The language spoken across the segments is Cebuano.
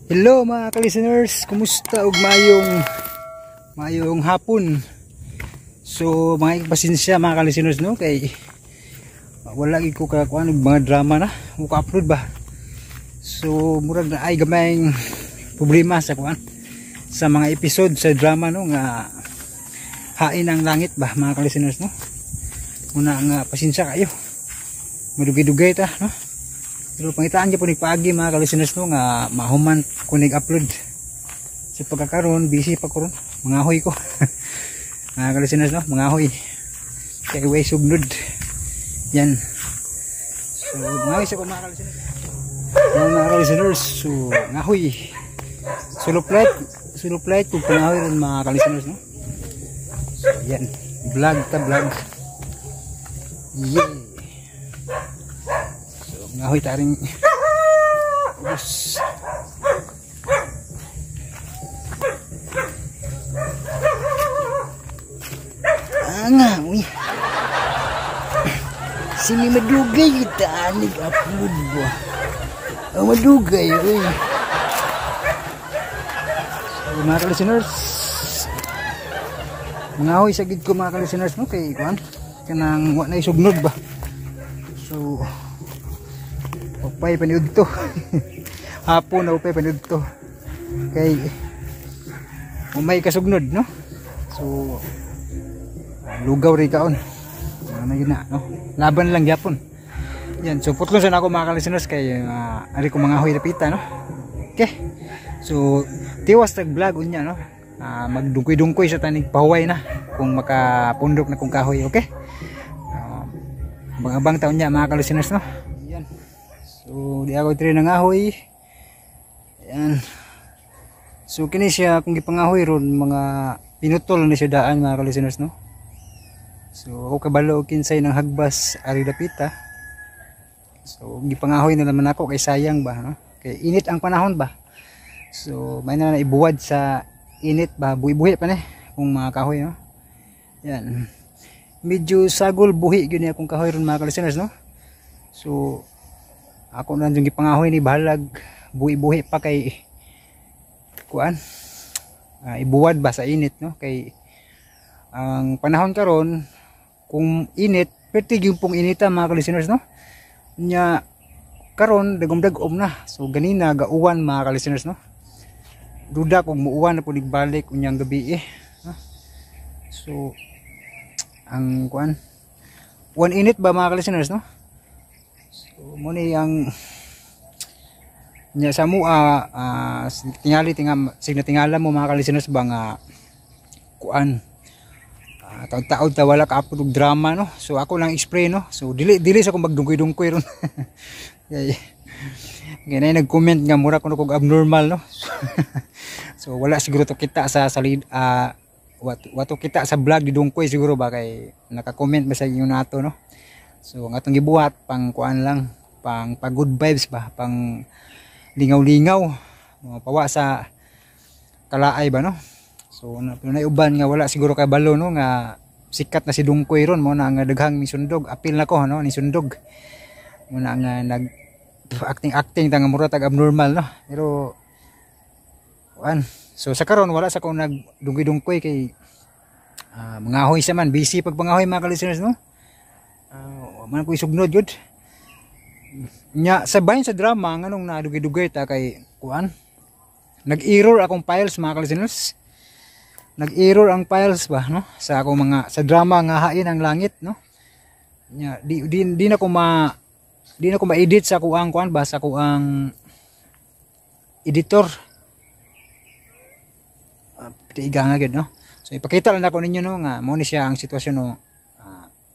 Hello mga ka-listeners, kumusta ug maayong maayong hapon. So mga pasensya mga ka-listeners, no, kay wala gid ko kakuan og mga drama na mo ka-upload ba. So murag na ay gamayng problema sa kuan sa mga episode sa drama, no, nga Hain ang Langit ba, mga ka-listeners, no. Una nga pasensya kayo. Madugay-dugay ta, no. Pero pangitaan niya po paagi mga ka-listeners, no, nga mahuman ko nag-upload. Sa pagkakaroon, busy pa ko ron. Mangahoy ko. Mga ka-listeners, no, mangahoy. Kay way sugnod. Yan. So, mangahoy sa ko mga ka-listeners. Yan mga ka-listeners. So, ngahoy. Solo flight kung pangahoy ron mga ka-listeners, no. So, yan. Vlog ta vlog. Yeah. So, ngahoy ta ring ubos. Ah, nga, uy. Sini madugay kita anig upload ba? Ah, madugay, uy. So, mga ka-listeners, mangahoy sa gid ko mga ka-listeners, no, kay kuan kanang wa na isugnod ba. So upay paniud to. Hapon na upay paniud to. Kay umay kasugnod, no. So lugaw rin kaon. Ano yun na, no? Laban lang gyapon. Yan, so putlon sa nako mga ka-listeners kay ari ko mga hoy lapita, no. Okay. So tiwas tag vlog unya, no. Magdungkoy-dungkoy sa tanig pahuway na kung makapundok na kung kahoy, okay? Abang-abang taon niya mga ka-listeners, no. Yan. So di ako tri nangahoy. Yan. So kini siya kung gipangahoy ron mga pinutol ni siya daan mga ka-listeners, no. So ako kabalo og kinsay ng hagbas ari dapita. So gipangahoy na naman ako kay sayang ba, no? Kay init ang panahon ba. So may na ibuwad sa init ba, buhi-buhi pa ni kung mga kahoy, no. Yan. Medyo sagol buhi gyud ni akong kahoy ron mga ka-listeners, no. So ako na yung gipangahoy ni bahalag buhi-buhi pa kay kuan ibuwad ba sa init, no, kay ang panahon karon kung init perti gyud pong inita mga ka-listeners, no. Nya karon dagom-dagom na. So ganina gauwan mga ka-listeners, no. Duda kung muuwan na po nagbalik unyang gabi eh. So ang kuan one init ba mga ka-listeners, no. So mo ni ang nya sa mua tingali tinga sig tingala mo mga ka-listeners ba nga kuan taud-taud ta wala ka upload og drama, no. So ako lang explain, no. So dili dili sa kung magdungkoy-dungkoy ron. Kay ganay nag-comment nga mura kuno kog abnormal, no. So wala siguro to kita sa wato kita sa vlog didungkoy siguro ba kay naka-comment ba sa inyo nato, no. So ang atong gibuhat pang kuan lang, pang pa good vibes ba, pang lingaw-lingaw, mga pawa sa kalaay ba, no. So na uban nga wala siguro kay balo, no, nga sikat na si Dungkoy ron mo na nga daghang misundog, apil na ko, no, ni sundog mo na nga nag acting acting ta nga mura tag abnormal, no. Pero kuan, so sa karon wala sa ko nagdungkoy-dungkoy kay mangahoy sa man, busy pag pangahoy mga ka-listeners, no. Man ko isugnod gyud nya sa bahin sa drama nganong nadugay-dugay ta kay kuan nag-error akong files mga ka-listeners. Nag-error ang files ba, no, sa akong mga sa drama nga Hain ang Langit, no. Nya di di, di na ko ma di na ko ma-edit sa kuang kuan ba sa kuang editor. Tiiga nga gyud, no. So ipakita lang nako ninyo, no, nga mo ni siya ang sitwasyon, no.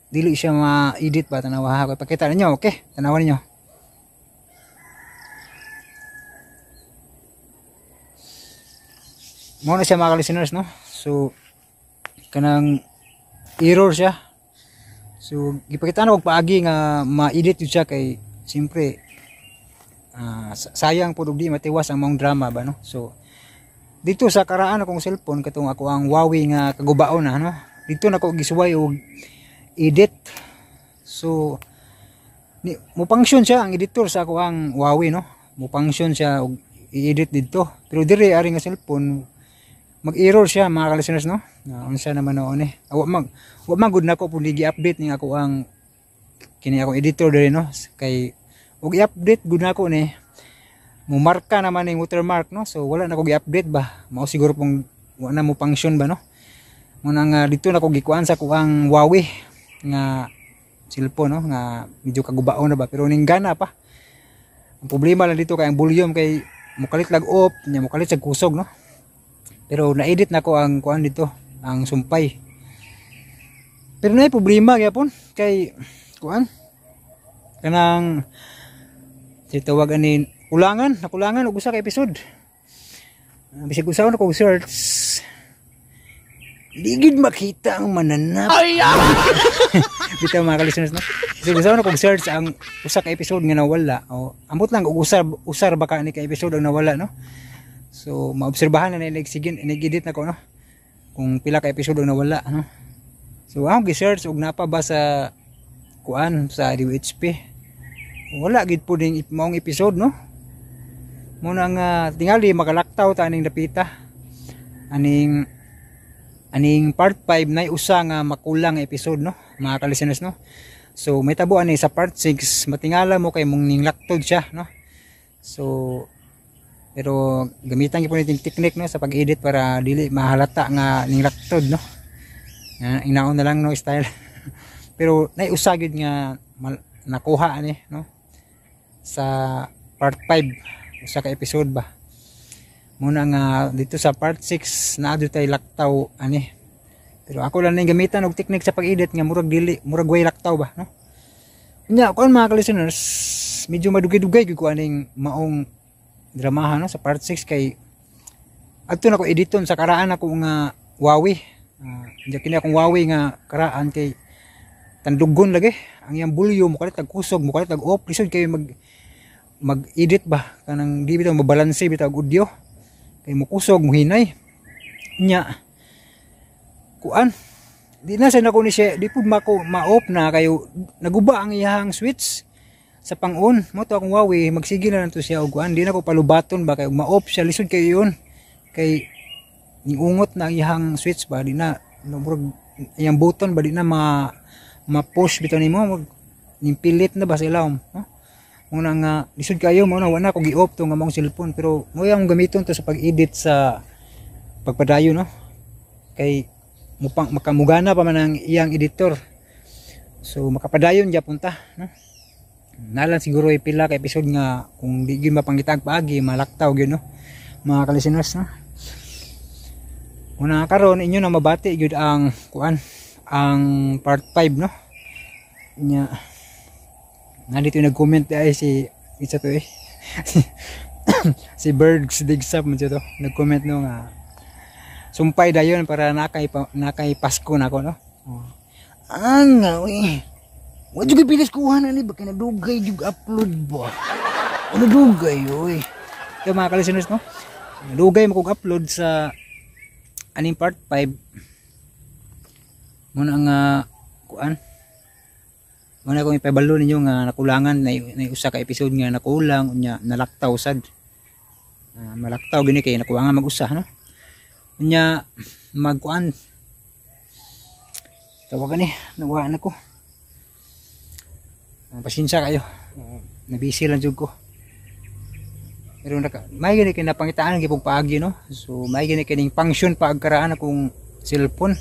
Dili siya ma-edit ba, tanawa ako ipakita ninyo, okay? Tanawa ninyo. Mo na siya mga ka-listeners, no. So kanang error siya. So gipakita na og paagi nga ma-edit jud siya kay siyempre sayang pud og di matiwas ang maong drama ba, no. So dito sa karaan akong cellphone katong ako ang Huawei nga kagubaon na, no. Dito na ko gisuway og edit. So ni mo function siya ang editor sa ako ang Huawei, no. Mo function siya og i-edit didto. Pero diri ari nga cellphone, mag-error siya, mga ka-listeners, no? Na unsa naman noon eh. Wa man gud nako pud gi-update ning ako ang kini akong editor diri, no? Kay ug i-update gud nako ni, mumarka naman ning watermark, no? So wala na ko gi-update ba. Mao siguro pong wa na mo function ba, no? Muna nga dito na ko gikuan sa kuang Huawei nga cellphone, no, nga medyo kagubaon na ba, pero ning gana pa. Ang problema lang dito kay ang volume, kay mukalit lag off nya, mukalit sa kusog, no? Pero na-edit na ko ang kuan dito, ang sumpay. Pero naay problema gyapon kay kuan, kanang tawag ani, kulangan, nakulangan og usa ka episode. Bisag usaon ako search, di gid makita ang mananap. Ay! Bitaw, mga ka-listeners, no? Bisag usaon ako search ang usa ka episode nga nawala. O ambot lang og usar usar baka ni ka episode ang nawala, no? So maobserbahan na na sige inig-edit na ko, no, kung pila ka episode ang nawala, no? So akong gi-search og napa ba sa kuan, sa DOHP, wala gid po ning maong episode, no? Muna nga tingali makalaktaw ta aning dapita, aning aning part 5 na usa nga makulang nga episode, no, mga ka-listeners, no? So may tabo ani sa part 6, matingala mo kay mong ning laktod siya, no? So pero gamitan gyud po niting technique, no, sa pag-edit para dili mahalata nga ning laktod, no? Inaon na lang, no, style. Pero nay usa gyud nga nakuha ani, no, sa part 5, usa ka episode ba. Muna nga dito sa part 6 naa tay laktaw ani, pero ako lang ning gamitan og technique sa pag-edit nga murag dili, murag way laktaw ba, no? Nya kuan, mga ka-listeners, medyo madugay-dugay gyud ko aning maong dramahan, no, sa part 6, kay adto na ko editon sa karaan ako nga Huawei. Kini akong Huawei nga karaan kay tandugon lagi ang iyang volume, mukalit tag kusog, mukalit tag off, lisod kayo mag mag-edit ba, kanang di bitaw mabalanse bitaw og audio kay mukusog, muhinay. Nya kuan, di na sa nako ni siya, di pud mako ma-off na kayo, naguba ang iyang switch sa pang-on mo to akong Huawei. Magsige na lang to siya og kuan, di na ko palubaton ba, kay ma-off siya, lisod kayo yun, kay ungot na ang iyang switch ba, di na, no, murag iyang button ba, di na ma ma-push bitaw nimo, mag ning pilit na ba sa ilawom, no? Muna nga lisod kayo mo na, wala ko gi-off to nga maong cellphone, pero mo yang gamiton to sa pag-edit sa pagpadayon, no, kay mupang makamugana pa man ang iyang editor, so makapadayon gyapon ta, no? Nalan siguro ay pila ka episode nga kung di gyud mapangitag paagi, malaktaw gyud, no, mga ka-listeners, no? Una karon inyo na mabati gyud ang kuan, ang part 5, no? Nya nandito yung nag-comment ay si isa to eh, si Bergs Digsap man siya to, nag-comment, no, nga sumpay dayon para nakay Pasko nako, no? Oh. Ang uy. Wa jud pilis kuha na ni ba, kay nadugay jud upload ba. Ano dugay, oy. Ito, mga ka-listeners, no, dugay mo kog upload sa aning part 5. Muna nga kuan, muna akong ipabalo ninyo nga nakulangan na usa ka episode nga nakulang, unya nalaktaw sad. Malaktaw gini kay nakuha nga mag-usa, no? Unya magkuan, tawagan ni nakuha na ko. Pasensya kayo. Nabisi lang jud ko, pero naka, may gani kay napangitaan gyud paagi, no? So may gani kining function pa karaan akong cellphone.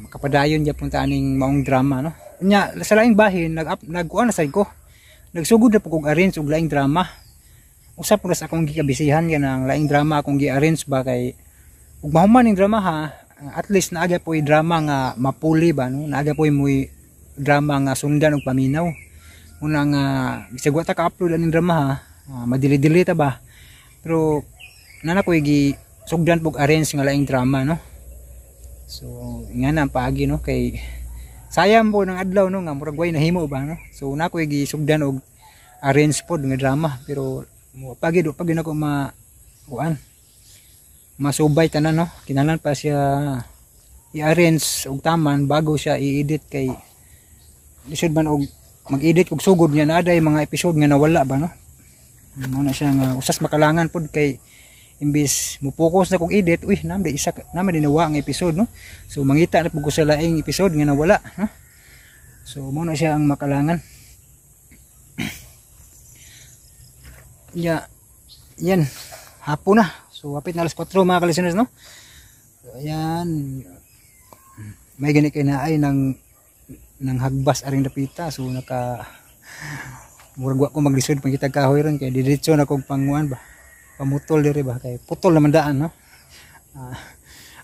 Makapadayon gyapon ta aning maong drama, no? Nya sa laing bahin, nag nagkuan na sad ko, nagsugod na po kog arrange og laing drama. Usa po na sa akong gikabisihan kanang laing drama akong gi-arrange ba, kay ug mahuman ning drama ha, at least naaga po drama nga mapuli ba, no? Naaga po mo'y drama nga sundan og paminaw. Una nga bisag wa ta ka-upload aning drama ha, madili-dili ta ba, pero nana ko gi sugdan pog arrange nga laing drama, no? So nga na ang paagi, no, kay sayang po ng adlaw, no, nga murag way nahimo ba, no? So na ko gi sugdan og arrange pod nga drama, pero mo pagi do pag nako ma kuan, masubay tanan, no? Kinahanglan pa siya i-arrange og taman bago siya i-edit, kay lisod man og mag-edit og sugod niya na aday mga episode nga nawala ba, no? Mao na siya nga usas makalangan pod kay imbis mo focus na kog edit, uy, nam di isa naman din nawa ang episode, no. So mangita na pud ko sa laing episode nga nawala, no? So mao na siya ang makalangan. Ya, yan, hapon na. So hapit na alas 4 mga ka-listeners, no. So, ayan, may gani kay naay ng hagbas aring dapita. So naka murag wa ko maglisod pangitag kahoy ron kay diretso na kog panguan ba, pamutol diri ba, kay putol naman daan, no.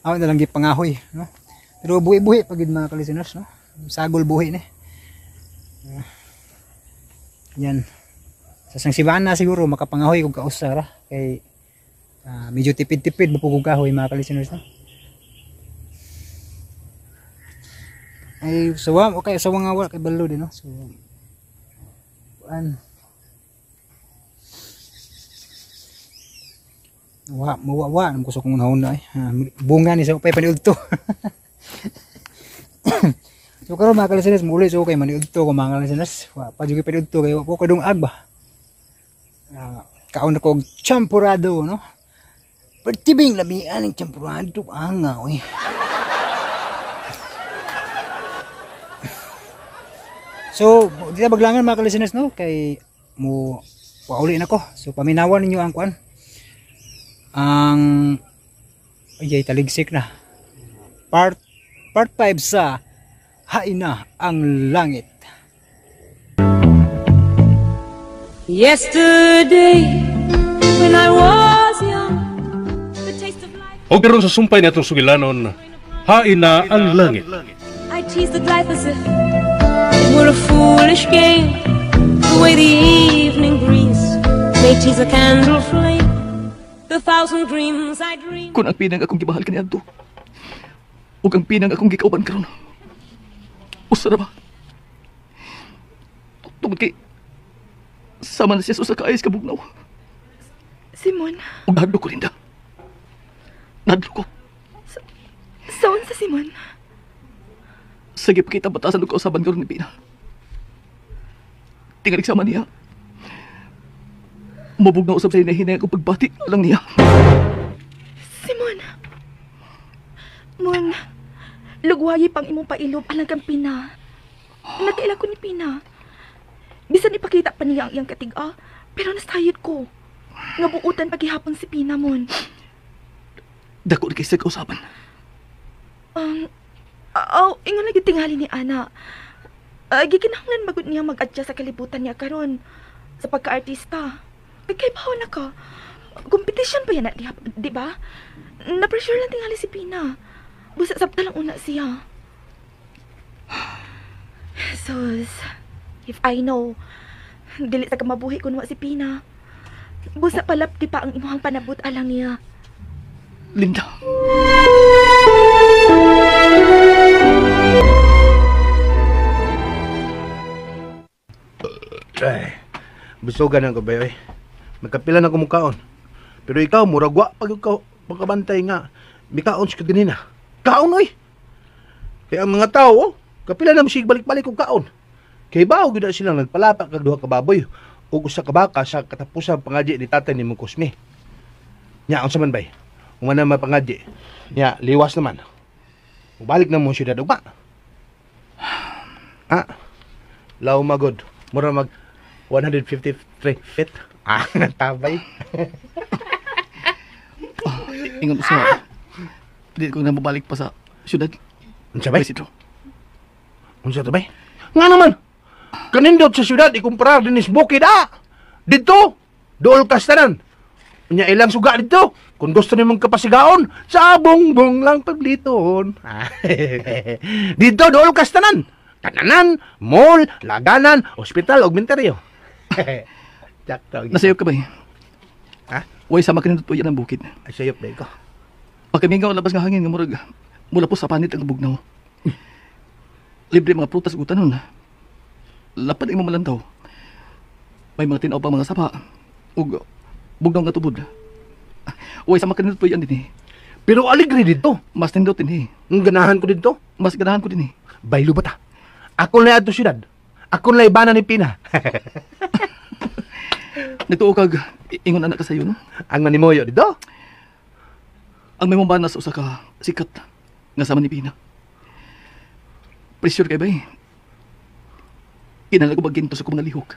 Aw na lang gipangahoy, no. Pero buhi-buhi pagid mga ka-listeners, no. Sagol buhi ni. Yan. Sa sang sibana siguro makapangahoy kog kausa ra kay medyo tipid-tipid ba pud kog kahoy mga ka-listeners, no. Ay sawa, okay, sawa nga wala kay balo din, no. So an wa mawa wa nam kusok kong unahon na ay. Bunga ni sa upay paniudto. So karon mga ka-listeners, muli so kay maniudto ko mga ka-listeners. Wa pa jud paniudto kay wa po kadung ag ba. Kaon na kog champurado, no. Pertibing lamian ang champurado anga oy. So di ta baglangan mga ka-listeners, no, kay mo pauli na ko. So paminawan ninyo ang kuan. Ang ay taligsik na. Part 5 sa Hain na ang Langit. Yesterday when I was young, the taste of life. Og karon sa sumpay ni atong sugilanon, hain na ang langit. I teased at life as if it were a foolish game. The way the evening breeze may tease a candle flame. The thousand dreams I dream. Kung ang pinang akong gibahal kaniadto, ug ang pinang akong gikauban karon, usa ra ba? Tungod kay sama na siya sa usa ka ayos kabugnaw. Simon. Ug nahadlok ko, Linda. Nahadlok ko. Saon sa Simon? Sige, pakita batasan og kausaban karon ni Pina. Tingali sama niya. Mabugnaw usab sa hinahinay akong pagbati lang niya. Simon. Mon, lugwayi pang imong pailob alang kang Pina. Nagkaila ko ni Pina. Bisan ipakita pa niya ang iyang katig-a, pero nasayod ko. Nga buutan paghihapon si Pina, Mon. Dako na kay sa kausaban. Ingon lagi tingali ni Ana. Gikinahanglan magud niya mag-adjust sa kalibutan niya karon sa pagka-artista. Kay bawo na ka. Competition pa yan na, di ba? Na-pressure lang tingali si Pina. Busa sabta lang una siya. Sus, if I know, dili sa kamabuhi kun wa si Pina. Busa palapti pa ang imuhang panabot alang niya. Linda. Ay, busogan ang kabay, oy. Magkapila na kumukaon. Pero ikaw, murag wa pag ikaw pagkabantay nga. Mikaon siya ganina. Kaon, oy! Kaya ang mga tao, oh, kapila na mo siya balik-balik og kaon. Kay bao gyud na silang nagpalapak kag duha ka baboy ug usa ka baka sa katapusan pangadyi ni tatay ni Mong Cosme. Nya unsa man bay? Uma na mapangadyi. Nya liwas naman. Mubalik na mo siyudad ugma. Ah. Law magod. Mura mag 153 feet. Ah, tabay. Ingon sa di ko na mabalik pa sa siyudad. Unsa bay? Isidro. Unsa to bay? Nga naman. Kanindot sa siyudad ikumpara dinis bukid ah. Dito dool kastanan. Unya ilang suga dito. Kung gusto nimong kapasigaon, sa bongbong lang pagliton. Dito dool kastanan. Kananan, mall, laganan, ospital ug menteryo. Sakto. Nasayop ka ba eh? Ha? Way sama kanindot po yan ang bukid. Ay, sayop ba ko? Pagkamingaw ang labas nga hangin nga murag mula po sa panit ang bugnaw. Libre mga prutas ug tanon. Lapad imong malantaw. May mga tinaw pang mga sapa ug bugnaw nga tubod. Way sama kanindot po yan din eh. Pero aligre dito. Mas nindot din eh. Ang ganahan ko dito. Mas ganahan ko din eh. Baylo ba ta? Ako na adto siyudad. Ako na ibana ni Pina. Nagtuo kag ingon anak ka sayo, no? Ang manimoyo dito. Ang may mambana sa usa ka sikat nga sama ni Pina. Pressure kay bay. Kinahanglan ko magginto sa akong mga lihok.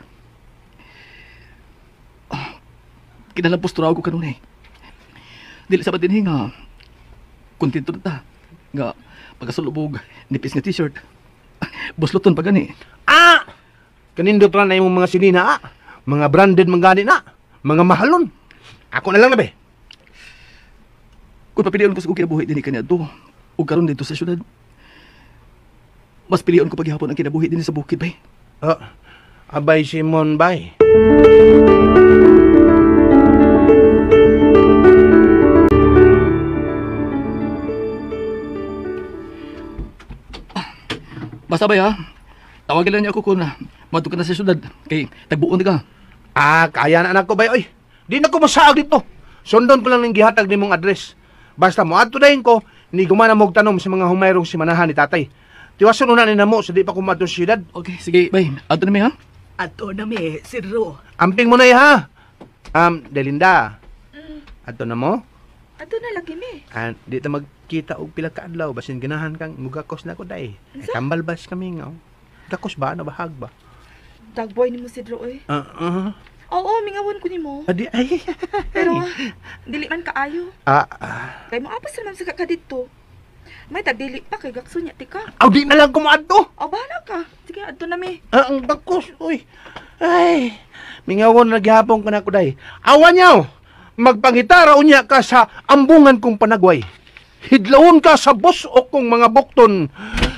Kinahanglan postura ko kanunay. Dili sa dinhi nga kontento na ta nga pagkasulubog nipis nga t-shirt. Busloton pa gani. Ah! Kanindot ra na imong mga sinina, ah. Mga branded man gani na. Mga mahalon. Ako na lang na be. Kung papilion ko sa kong kinabuhi dinhi kaniadto ug karon didto sa syudad, mas pilion ko paghihapon ang kinabuhi dinhi sa bukid bay. Ah, abay Simon bay. Basta bay ha. Tawagan lang niya ako kung madto ka na sa syudad kay tagbuon ka. Ah, kaya na anak ko bay oy. Di na ko masaag dito. Sundon ko lang ning gihatag nimong address. Basta mo adto dayon ko ni gumana mo og tanom sa mga humayrong simanahan ni tatay. Tiwason una ni namo sa di pa ko moadto sa syudad. Okay, sige bay. Adto na mi ha. Ato na mi, Sidro. Amping mo na ha. Delinda. Adto na mo. Adto na lagi mi. Ah, di ta magkita og pila ka adlaw basin ganahan kang mugakos na ko day. Ay, tambal bas kami nga. Oh. Gakos ba ano ba hag ba? Dagboy nimo Sidro oy. Ah, ah. Oo, mingawon ko nimo. Adi ay. Pero dili man kaayo. Ah, ah. Kay moapas naman sa ka didto. May tagdili pa kay gakso niya tika. Aw, di na lang ko moadto. O bahala ka. Sige, adto na mi. Ah, ang gakos oy. Ay, mingawon na gihapon ko na ko day. Awa niyaw. Magpangitara unya ka sa ambungan kong panagway. Hidlawon ka sa busok kong mga bukton,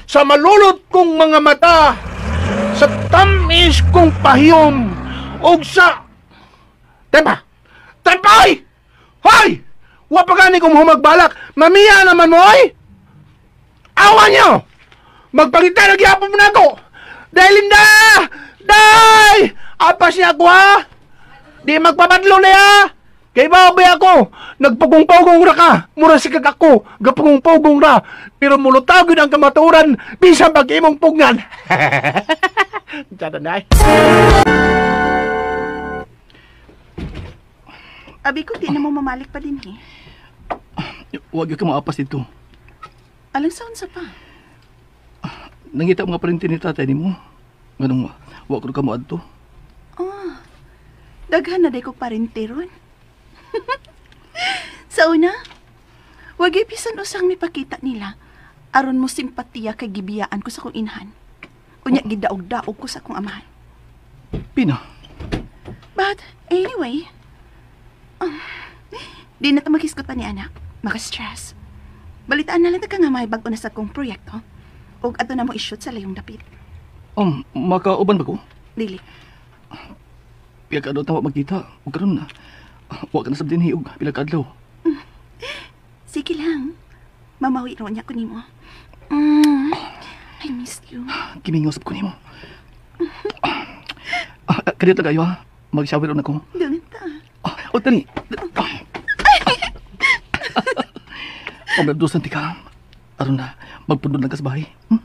sa malulot kong mga mata, sa tamis kong pahiyom, og sa... Tempa! Tempa, oy! Hoy! Wa pa gani kong humagbalak. Mamiya naman mo, oy! Awa niyo! Magpangitara gihapon mo na ako! Dahil Linda! Day! Apas niya ako, ha? Di magpabadlo na ya! Kay babay ako, nagpugong-pugong ra ka, mura si kag ako, gapugong-pugong ra, pero mulutag yun ang kamaturan, bisan pag imong pugnan. Diyan na. Abi ko, di na mo mamalik pa din eh. Huwag ka maapas dito. Alang saon sa pa? Nangita mga parente ni tatay nimo. Nganong wa ko ka moadto. Oh, daghan na day ko parente ron. Sa una, wag ipisan usang mipakita nila. Aron mo simpatiya kay gibiyaan ko sa kong inhan. Unya gidaog-daog ko sa akong amahan. Pina. But anyway, di na ta maghisgot pa ni anak. Maka-stress. Balitaan na lang ta ka nga may bag-o na sa akong proyekto. Og ato na mo i-shoot sa layong dapit. Makauban ba ko? Dili. Pila ka adlaw ta wa magkita. Ug karon na. Wa ka na sab dinhi og pila ka adlaw. Sige lang. Mamawi ro niya ko nimo. I missed you. Kimingaw sab ko nimo. Kadiyot lang kayo ha. Mag-shower na ko. Ganun ta. O tani. Pamabdusan ti ka. Aron na magpundon lang ka sa bahay. Hmm?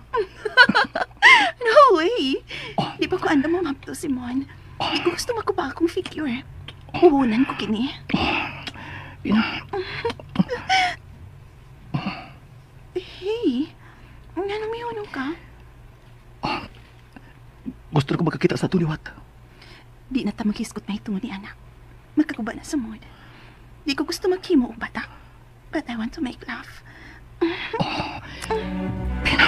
No way. Di pa ko andam mo mapto, Simon. Di ko gusto makuba akong figure. Uhunan ko kini. Ina. Hey, nga nang mihunong ka? Gusto ko magkakita sa tuliwat. Di na ta maghisgot na itungod ni anak. Magkaguba na sa mood. Di ko gusto maghimo og bata. But I want to make love. Pina.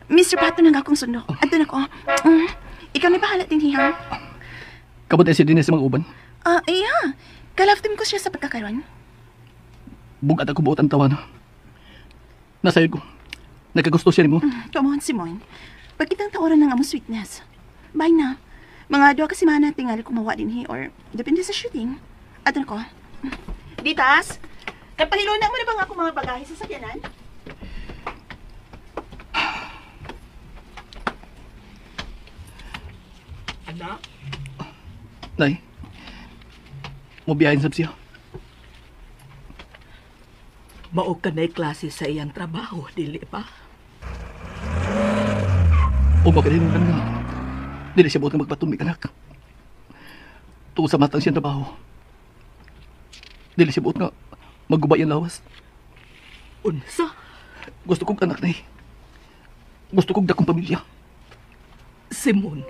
Mr. Pato nang akong sundo. Adto na ko. Ikaw na bahala din, ha? Kabot si Dines sa mga uban. Iya. Kalaf team ko siya sa pagkakaroon. Bugat ako buot ang tawa na. Nasayod ko. Nagkagusto siya nimo. Come on, Simon. Pagkitang taoran ng among sweetness. Bye na. Mga duha ka semana tingali kumawa din he or depende sa shooting. Ato na ko. Ditas, napahiluna mo na ba nga akong mga bagahe sa sakyanan? Anak? Nay, mo biyahin sab siya. Mao ka na'y klase sa iyang trabaho, dili ba? O magaling lang nga. Dili siya buot nga magpatumig, anak. Tungod sa matang siyang trabaho. Dili siya buot nga magubay ang lawas. Unsa? Gusto kong anak na eh. Gusto kong dakong pamilya. Simon.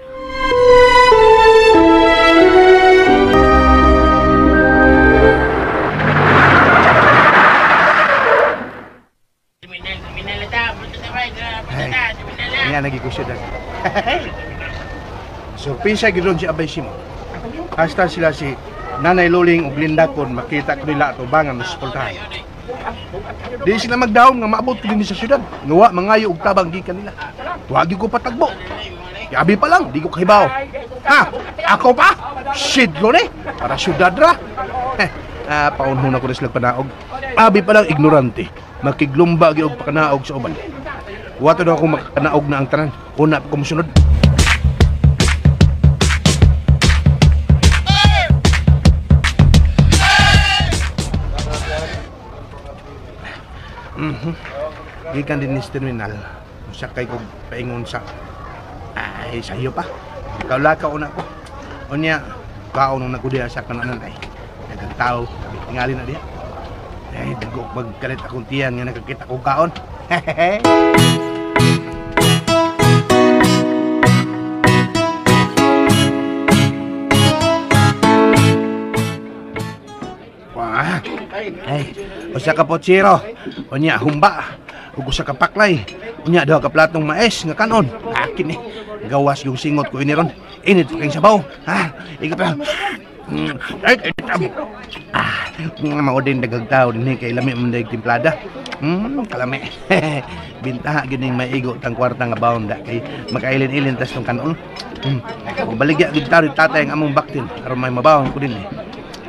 Ay, nga naging ko syudad. Surpisa gidon si Abay Simon. Hasta sila si Nanay Luling ug Linda kon makita ko nila atubangan mas suportahan. Di sila magdahom nga maabot ko din sa syudad. Nga mangayo og tabang gikan nila. Wa gyud ko patagbo. Yabi pa lang, di ko kahibaw. Ha? Ako pa? Sidlo ni? Para syudad ra. Paunhon ako na sila panaog. Abi pa lang ignorante. Makiglumba gyud og pakanaog sa uban. Wato daw akong makakanaog na ang tanan. Una pa ko musunod. Gikan din ni terminal. Sakay ko paingon sa ay sayo pa. Kaulakaw na ko. Unya kaon nung nagkudiya sa kananan ay nagagtao, tingali na diya. Ay dago magkalit akong tiyan nga nakakita kong kaon. Wah. Ay, usa ka potsiro. Unya humba. Ug usa ka paklay. Unya duha ka platong mais nga kanon. Akin eh. Gawas yung singot ko ini ron. Init pa kayong sabaw. Ha? Ika pa. Ay, ah, mao din dagag tao din kay lami man dag timplada. Kalami. Bintaha gyud ning maigo tang kwarta nga bawon da kay makailin-ilin tas tong kanon. Baligya gyud tao tatay ang among baktin aron may mabawon ko din eh.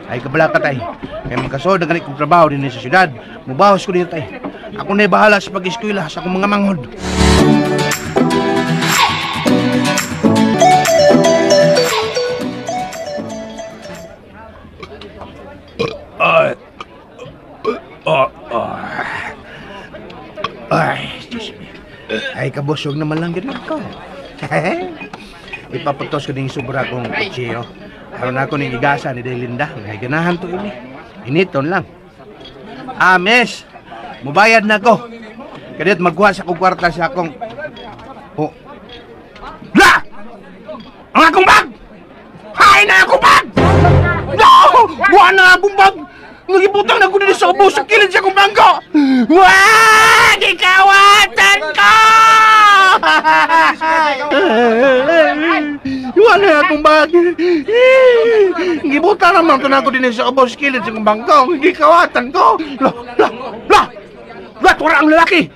Ay kabala ka tay. Kay magkasod ang kong trabaho din sa syudad. Mubahos ko din tay. Ako na'y bahala sa pag-eskwela sa akong mga manghod. Ay. Ay, Diyos me. Ay, kabusog naman lang gano'n ko. Ipaputos ko din sobra kong kutsiyo. Aron ako ning igasa ni Delinda. Ay, ganahan to ini. Initon lang. Ah, miss. Mubayad na ko. Kadiyot magkuha sa akong kwarta sa akong... Oh. La! Ang akong bag! Hay na akong bag! No! Buha na akong bag! Nagibutang na ko din sa ubos sa kilid sa akong bangko! Wah! Gikawatan ko! Wala na akong bag! Gibutang naman ito na ako din sa ubos sa kilid sa akong bangko! Gikawatan ko! La! La! La! La! Wala ang lalaki!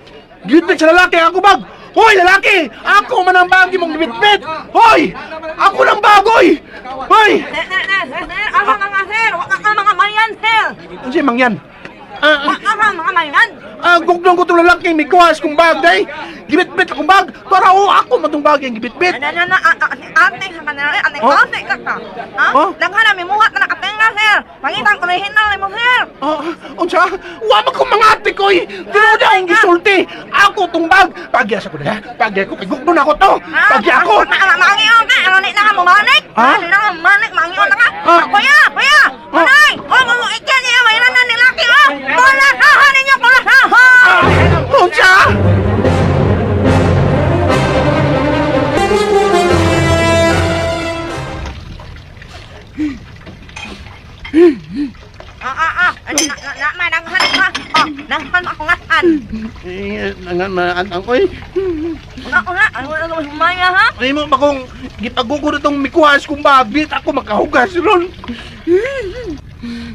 Gitbit sa lalaki ang akong bag! Hoy, lalaki! Ako man ang bag mong gibitbit! Hoy! Ako ng bagoy! Hoy! Sir, asa ka nga, sir? Waka ka mga mayan, sir! Ano siya, mangyan? Waka ka mga mayan! Gugdong ko itong lalaking may kuhas kong bag, day! Gibitbit akong bag! Para o ako man itong bag yung gibitbit! Na, ate ka ka na, ate ka ka! Ha? Daghan na, may muhat na nakatenga, sir! Pangitang original mo, sir! Unsa? Wa man kong mga ate ko, eh! Tinuod akong gisulti! Ako itong bag! Pagyas ako na, pagya ko, pagugdon ako to! Pagya ako! Mangiyon ka! Ano na ka, mumanik? Ano na ka, mumanik? Mangiyon na ka! Kuya! Kuya! Manay! O, mumuikyan niya! Mayroon na nilaki, o! Kulasahan ninyo! Kulasahan! Unsa? Nanghan ka. Nanghan ako ngasan. Nangan ang oy. Una, ano humaya ha? Ay mo ba kung gipagugod itong mikuhas kong babit ako makahugas ron.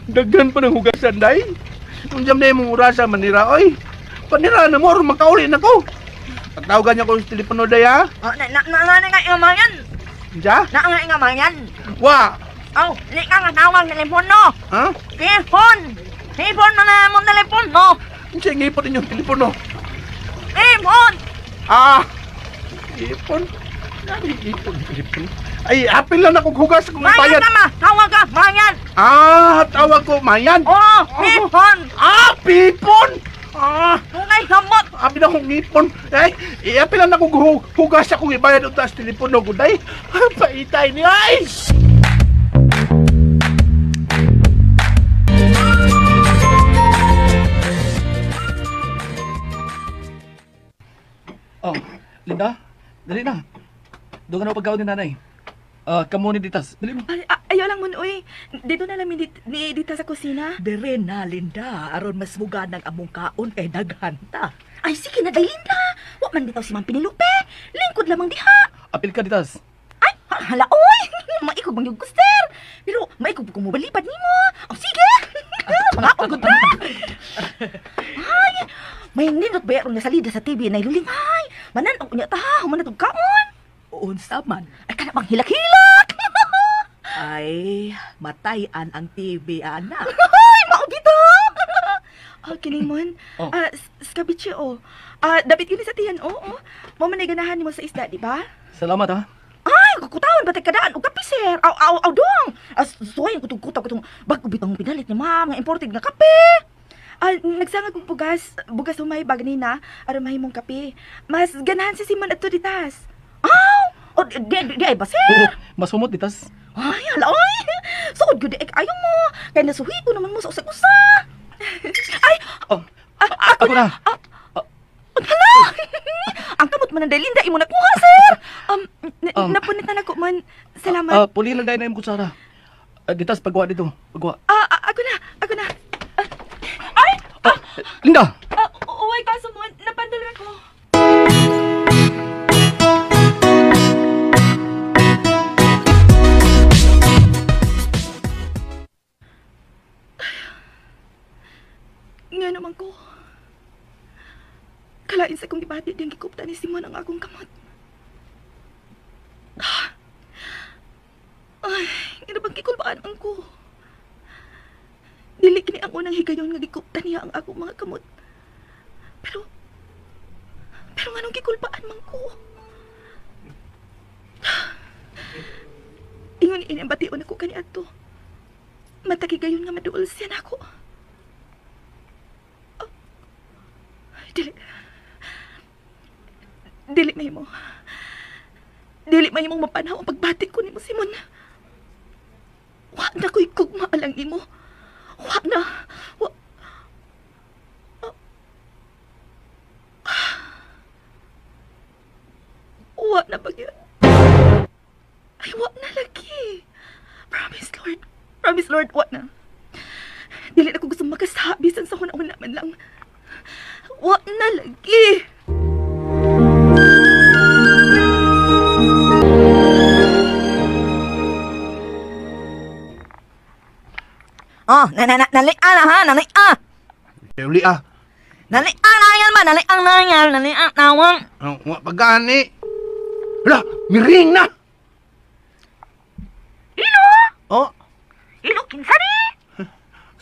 Daghan pa ng hugasan day. Unjam na imong orasa manira oy. Panira na mo aron makauli na ko. Pagtawagan niya ko sa telepono day ha. Na nga ingamayan. Unsa? Na nga ingamayan. Wa. Oh, di ka nga tawag telepono. Ha? Telefon. Telefon man na mong telepono. Unsa ngipon inyong telepono? Telefon. Ah. Ipon. Ipon, ipon. Ay, apil lang akong hugas kung bayad. Mayan ka, tawag ka, mayan. Ah, tawag ko, mayan. Oo, pipon. Ah, pipon. Ah! Tungay hamot. Abi na akong ngipon. Ay, iapil lang ako hugas akong ibayad utas telepono ko day. Paitay ni ay. Oh, Linda, dali na. Doon ka na pagkaon ni nanay. Kamo ni Ditas. Dali mo. Ay, ayaw lang mun, uy. Dito na lang ni Dita sa kusina. Dere na, Linda. Aron mas muganang among kaon kay daghanta. Ay, sige na, day, Linda. Wa man bitaw si Ma'am Penelope. Lingkod lamang diha. Apil ka, Ditas. Ay, hala, oy. Maikog bang yung guster. Pero maikog ko mobalipad nimo. Oh, sige. Mga ko ta. Ay, may nindot ba nga salida sa TV na iluling ay. Manan-og unya ta, human na tog kaon. Unsa man. Ay, kana bang hilak-hilak. Ay, matayan ang TV, anak. Ay, mao bitaw. Ah, kining mon. Oh. Ah, scabiche oh. Ah, dapit kini sa tiyan oh. Oh. Mo man ay ganahan nimo sa isda, di ba? Salamat, ha. Ay, kukutawan ba kadaan og kape, sir? Aw, aw, aw, dong. As suwayan ko tong kutaw ko tong bago bitong pinalit ni ma'am nga imported nga kape. Ah, nagsangag kong bugas, bugas humay bag nina aron mahimong kape. Mas ganahan si Simon adto ditas. Aw, o di ay ba, sir? Oo, mas humot, Ditas. Ay, hala, oy. Sugod gyud ay ayo mo. Kay nasuhi ko naman mo sa usa-usa. Ay, Oh, ako, ako na. Hala! Ang kamot man ng Linda imo nakuha, sir. Napunit na nako man. Salamat. Puli lang dahil na yung kutsara. Ditas, pagwa dito. Pagwa. Ako na, ako na. Ay! Linda! Uy, kaso mo, napandal ako. Nga naman ko. Kalain sa kong gibati diyang gikupta ni Simon ang akong kamot. Ay, nga bang gikulbaan ang ko. Dili kini ang unang higayon nga gikupta niya ang akong mga kamot. Pero nganong gikulbaan man ko? Ingon ini ang bation ako kaniadto. Matagigayon nga maduol siya nako. Oh, dili. Dili mahimo. Dili mahimong mapanaw ang pagbati ko nimo, Simon. Wa na ko'y gugma alang nimo. Wa na. Wa. Wa na ba yun? Ay, wa na lagi. Promise, Lord. Promise, Lord, wa na. Dili na ko gusto makasabi san sa una-una man lang. Wa na lagi. Oh, na na na nali-a na ha, nali-a. Uli ah. Nali-a na yan ba? Nali-ang na yan, nali-ang nawang. Wa pagani. Hala, miring na. Ilo! Oh. Ilo, kinsa ni?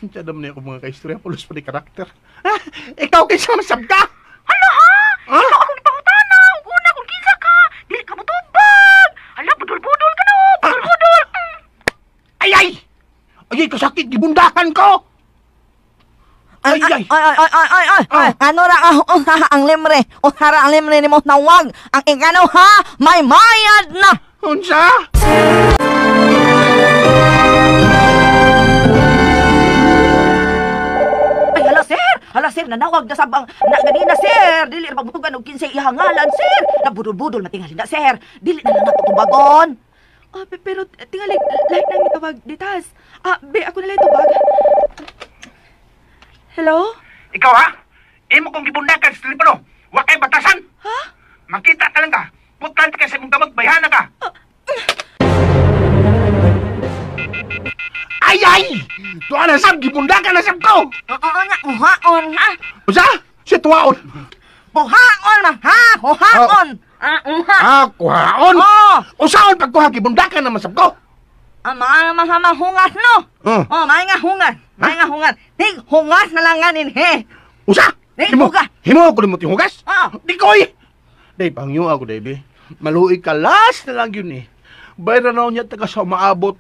Unsa naman ako mga kaistorya, pulos pa ni karakter. Ah, ikaw kinsa masab ka? Hala ha? Ah? Ikaw akong ipangutana. Ug una kung kinsa ka, dili ka motubag. Hala, budol-budol ka no. Budol-budol. Ay ay! Ay, kasakit, gibundakan ko! Ay, ay, ay, ay, ay, ay, ay, ay, ano ra ang limre, usara ang limre ni mo nawag, ang ikano ha, may mayad na! Unsa? Ay, hala sir, nanawag na sabang, na ganina sir, dili ra pagbutugan og kinsay ihangalan sir, nabudol-budol matingali na sir, dili na lang nato tubagon. Ah, pero tingali, lahat na mitawag ditas. Ah, be, ako na lang tubag. Hello? Ikaw ha? Imo kong gibundakan sa telepono. Wa kay batasan. Ha? Makita ka lang ka. Putan ka sa imong kamot, bayhana ka. Ay ay! Tuwa na sab, gibundakan na sab ko. Oo nga, uhaon ha. Usa? Si tuwaon. Uhaon na ha, uhaon. Ah, uha. Ah, kuhaon. Oh. Usaon pagkuha gibundakan naman sab ko. Ah, mga mahama hungas no. Oh. Oh, mga nga hungas. Mga nga hungas. Tig hungas na lang ganin he. Usa? Di, Himo, hugas. himo ko nimo hugas? Oo. Di koy. Day pangyo ako, baby. Maluoy ka last na lang yun eh. Bayra na niya taga sa umaabot.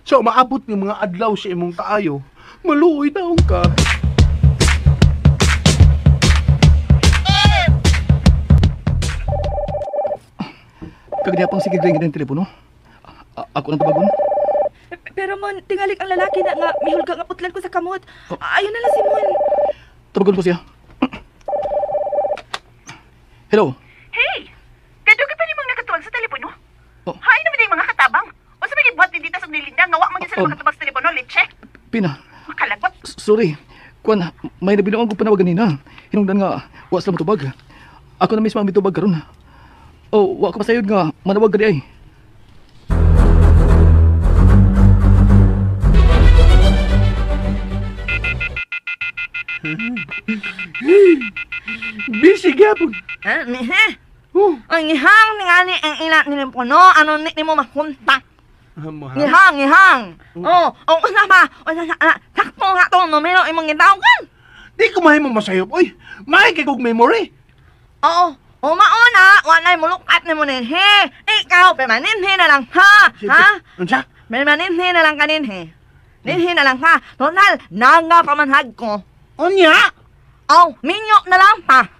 Sa umaabot ng mga adlaw sa imong kaayo. Maluoy taong ka. Kagniya pang sige ring ng telepono. Ako nang tabagon. Pero Mon, tingalik ang lalaki na nga mihulga nga putlan ko sa kamot. Ayun na lang si Mon. Tabagon ko siya. Hello. Hey! Kadugay pa nimong nakatuwag sa telepono? Oh. Hain naman yung mga katabang. O sa mga buhat ni Ditas og nilinda nga wa man gyud sila makatubag sa telepono, leche. Pina. Makalagot. Sorry. Kuan, may nabinuang ko panawag ganina. Hinungdan nga, wa sila matubag. Ako na mismo ang mitubag karon. Oh, wa ko pasayod nga manawag ka di ay. Busy gyapon. Eh, mihe. Ang ihang ningali ang ila telepono, ano ni mo makontak. Ihang, ihang. Oh, ang usa pa, usa sa, sakto nga to numero imong gitawagan. Di ko mahimo masayop oy. May kay kog memory. Oo. O mauna, walay mulukat ni mo ninhi. Ikaw, permanente na lang ha. Ha? Unsa? Permanente na lang ka ninhi. Ninhi na lang ha. Total, nanga pamanhag ko. Unya? Oh, minyo na lang pa.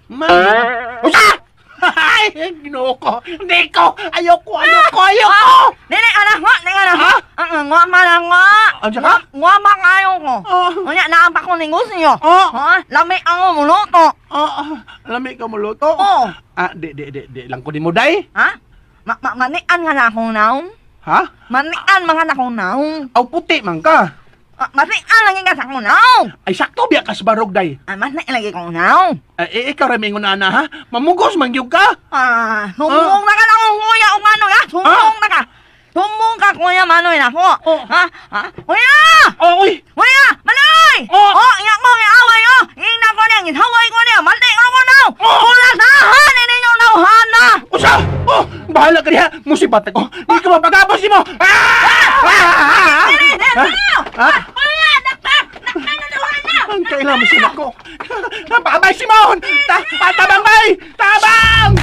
Unsa? Ay, Ginoo ko. Hindi ko. Ayoko, ayoko, ayoko. Dili, anak ko, dili, anak ko. Ngwa ma lang nga. Unsa ka? Ngwa ma kayo ko. Unya, naampak ko negosyo. Ha? Lami ang muluto. Lami ka muluto? Oo. Ah, di, di, di, di. Lang ko di mo, day. Ha? Manian nga na akong naong. Ha? Manian mga na akong naong. Aw, puti man ka. Manian lagi ka sa akong naong. Ay, sakto biya ka sa barog, day. Ay, manian lagi kong naong. Ay, ikaw rin mingon ana, ha? Mamugos man gyud ka. Ah, sumong na ka na akong kuya o manoy, ha? Sumong na ka. Sumong ka, kuya manoy na ako. Ha? Ha? Kuya! Oh, uy! Kuya! Manoy! Oh! Oh, iya ko, iaway, oh! Ingna ko niya, gihaway ko niya, mali ko ko now! Kulasahan ninyo nauhan na! Usa! Oh! Bahala ka niya! Musibat ako! Di ka mapagapos mo! Ah! Ah! Ah! Ha? Kuya! Nakta! Nakta na nauhan na! Ang kailangan mo sila ko! Babay, Simon! Tabang, bay! Tabang!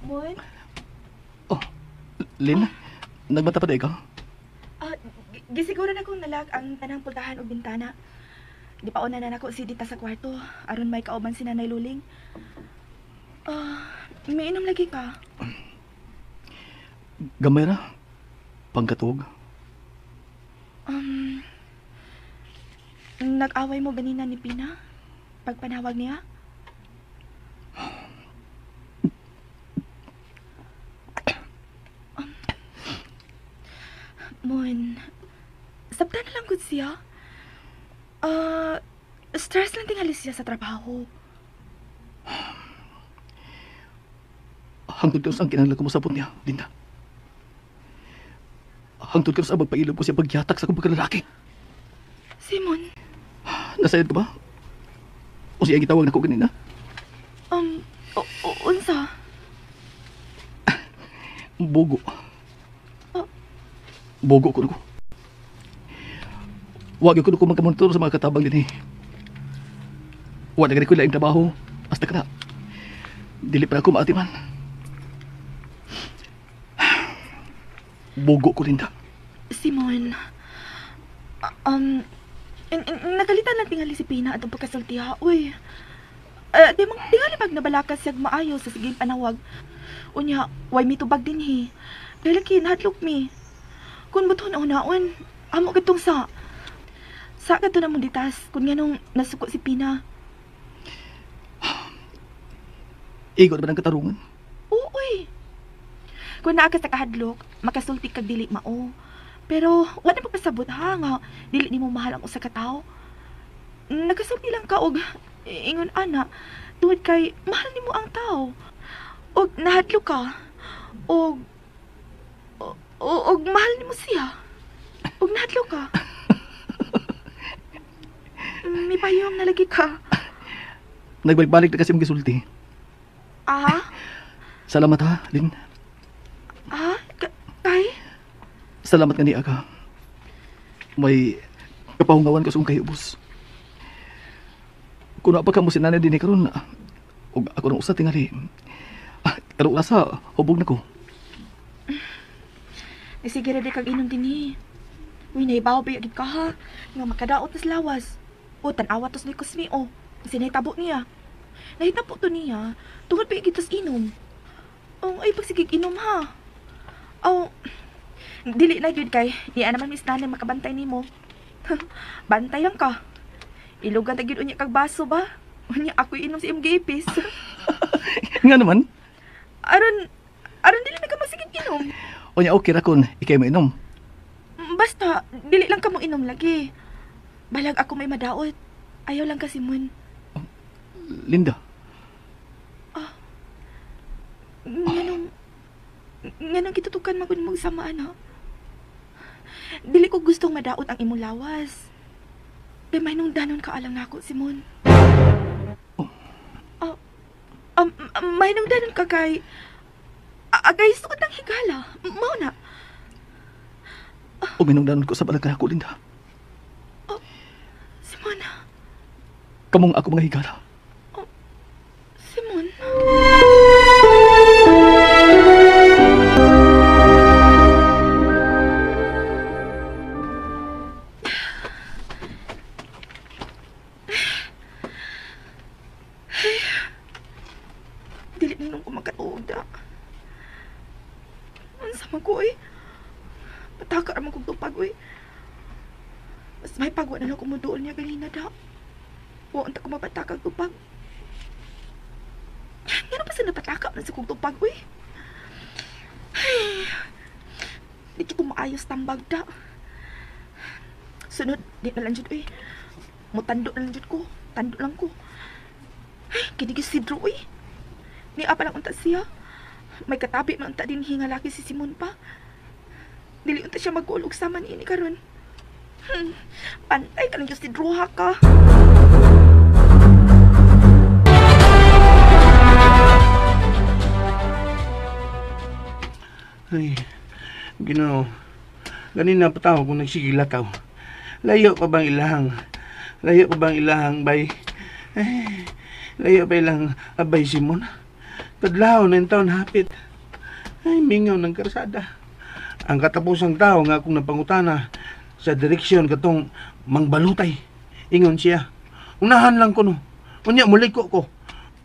Mon? Oh, Lynn, nagbata pa di ka? Gisiguro na kong nalag ang tanang pultahan og bintana. Di pa una na nako si Dita sa kwarto, aron may kauban si Nanay Luling. May inom lagi ka. Gamay ra. Pangkatog. Nag-away mo ganina ni Pina? Pagpanawag niya? Mon, sabta na lang gud siya. Stress lang tingali siya sa trabaho. Hangtod ka sa ang kinahanglan ko mosabot niya, Linda. Hangtod ka sa magpailog ko siya pagyatak sa akong pagkalalaki. Simon. Nasayod ka ba? O siya gitawag na ko ganina? Unsa? Bogo. Bogo ko ko. Wag ko ko magkamontor sa mga katabang dinhi. Wa na gani ko laing trabaho. Hasta ka na. Dili pa ako maatiman. Bogo ko, Linda. Simon, nagalitan lang tingali si Pina atong pagkasulti ha. Uy, di mang tingali pag nabalakas siyag maayo sa siging panawag. Unya, way mi tubag dinhi. Dahil kinahadlok mi. Kung buton unaon, amo katong sa. Sa kato na mong ditas, kung nga nung nasuko si Pina. Igo na ba ng katarungan? Oo, uy. Kung naa ka sa kahadlok, makasulti kag dili mao. Pero wala pa pasabot ha nga dili nimo mahal ang usa ka tawo. Nakasulti lang ka og ingon ana tungod kay mahal nimo ang tawo. Og nahadlok ka og og mahal nimo siya. Og nahadlok ka. May payong na lagi ka. Nagbalik-balik na kasi mong gisulti. Ah? Salamat ha, Lynn. Ah? Kay? Salamat nga niya ka. May kapahungawan ko sa kong kahiubos. Kung pa ka mo si nanay din karon, og ako nang usa tingali. Karong asa, hubog na ko. Sige ra di kag inom dinhi. Uy, nahibaw ba gid ka ha? Nga makadaot tas lawas. O tan-awa tos ni Cosme o. Kasi nahitabo niya. Nahitabo to niya. Tungod pa gid tas inom. Oh, ay pagsigig inom ha. Oh, dili na gyud kay niya naman miss nanay makabantay nimo. Bantay lang ka. Ilugan ta gyud unya kag baso ba? Unya ako inom sa imong giipis. Nga naman. Aron dili na ka masigig inom. Unya okay ra kun ikay mo inom. Basta dili lang ka mo inom lagi. Balag ako may madaot. Ayaw lang kasi Simon. Linda. Nganong gitutukan man gud mong sama ana. Dili ko gustong madaot ang imong lawas. Kay may nung danon ka alang nako, Simon. Oh. May nung danon ka kay agay sukod ng higala. Mao na. O may nung danon ko sa balag ako, Linda. Oh, Simon. Kamong ako mga higala. Oh, Simon. Dili na nung kumakatuog da. Unsa man ko eh. Pataka raman kong tupag eh. Mas may pagwa na lang kumuduol niya ganina da. Wa unta ko mapataka ang tupag. Ngano pa sa napataka na sa kong tupag eh. Ay, di kito maayos tambag da. Sunod, di na lang jud eh. Mutando na lang jud ko. Tando lang ko. Ay, kinigis si Drew eh. Ni apa lang unta siya. May katabi man unta din hinga laki si Simon pa. Dili unta siya magkuulog sama ni ini karon. Pantay ka lang si Drew ha ka. Ay, Ginoo. Ganina pa tao kung nagsigilakaw. Layo pa bang ilahang? Layo pa bang ilahang bay? Ay, layo pa ilang abay Simon? Kadlaw na yung taon hapit. Ay, mingaw ng karsada. Ang katapusang tao nga akong napangutana sa direksyon katong mangbalutay. Ingon siya. Unahan lang ko no. Unya, muliko ko.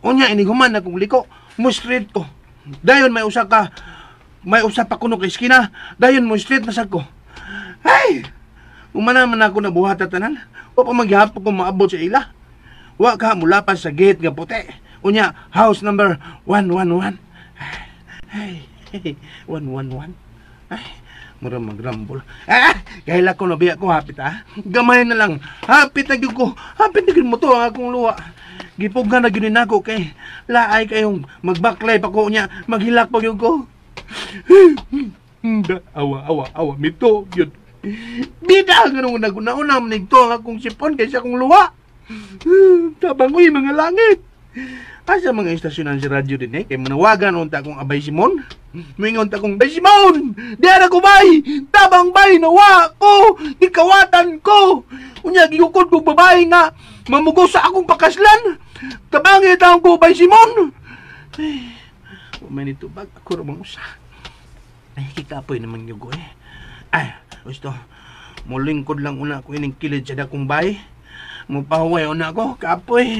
Unya, iniguman akong liko. Mo straight ko. Dayon may usa ka. May usa pa kuno kay eskina. Dayon mo straight na sa ko. Ay! Umana man ako nabuhat at tanan. Wa pa maghapon ko maabot sa ila. Wa ka mulapas sa gate nga puti. Unya, house number 111. Ay, 111. Ay, mura magrambol. Ah, kahila ko nabiya ko hapit ah. Gamay na lang. Hapit na gyud ko. Hapit na gyud mo to ang akong luwa. Gipughan na gyud nako kay laay kayong magbaklay pa ko unya, maghilak pa gyud ko. Awa, awa, awa mito gyud. Bida nga nung naguna-una nigto ang akong sipon kaysa akong luwa. Tabang uy mga langit. Asa mga istasyonan si radyo din eh. Kay manawagan unta akong abay Simon. Muingon ta akong, Bay Simon! Diyan ako bay! Tabang bay! Nawa ko! Gikawatan ko! Unya, gigukod kong babae nga mamugo sa akong pakaslan! Tabangit ang ko, Bay Simon! Ay, umay nito bag. Ako ramang usa. Ay, kikapoy naman yugo eh. Ay, gusto. Mulingkod lang una ako ining kilid sa dakong bay. Mupahuway una ako. Kapoy.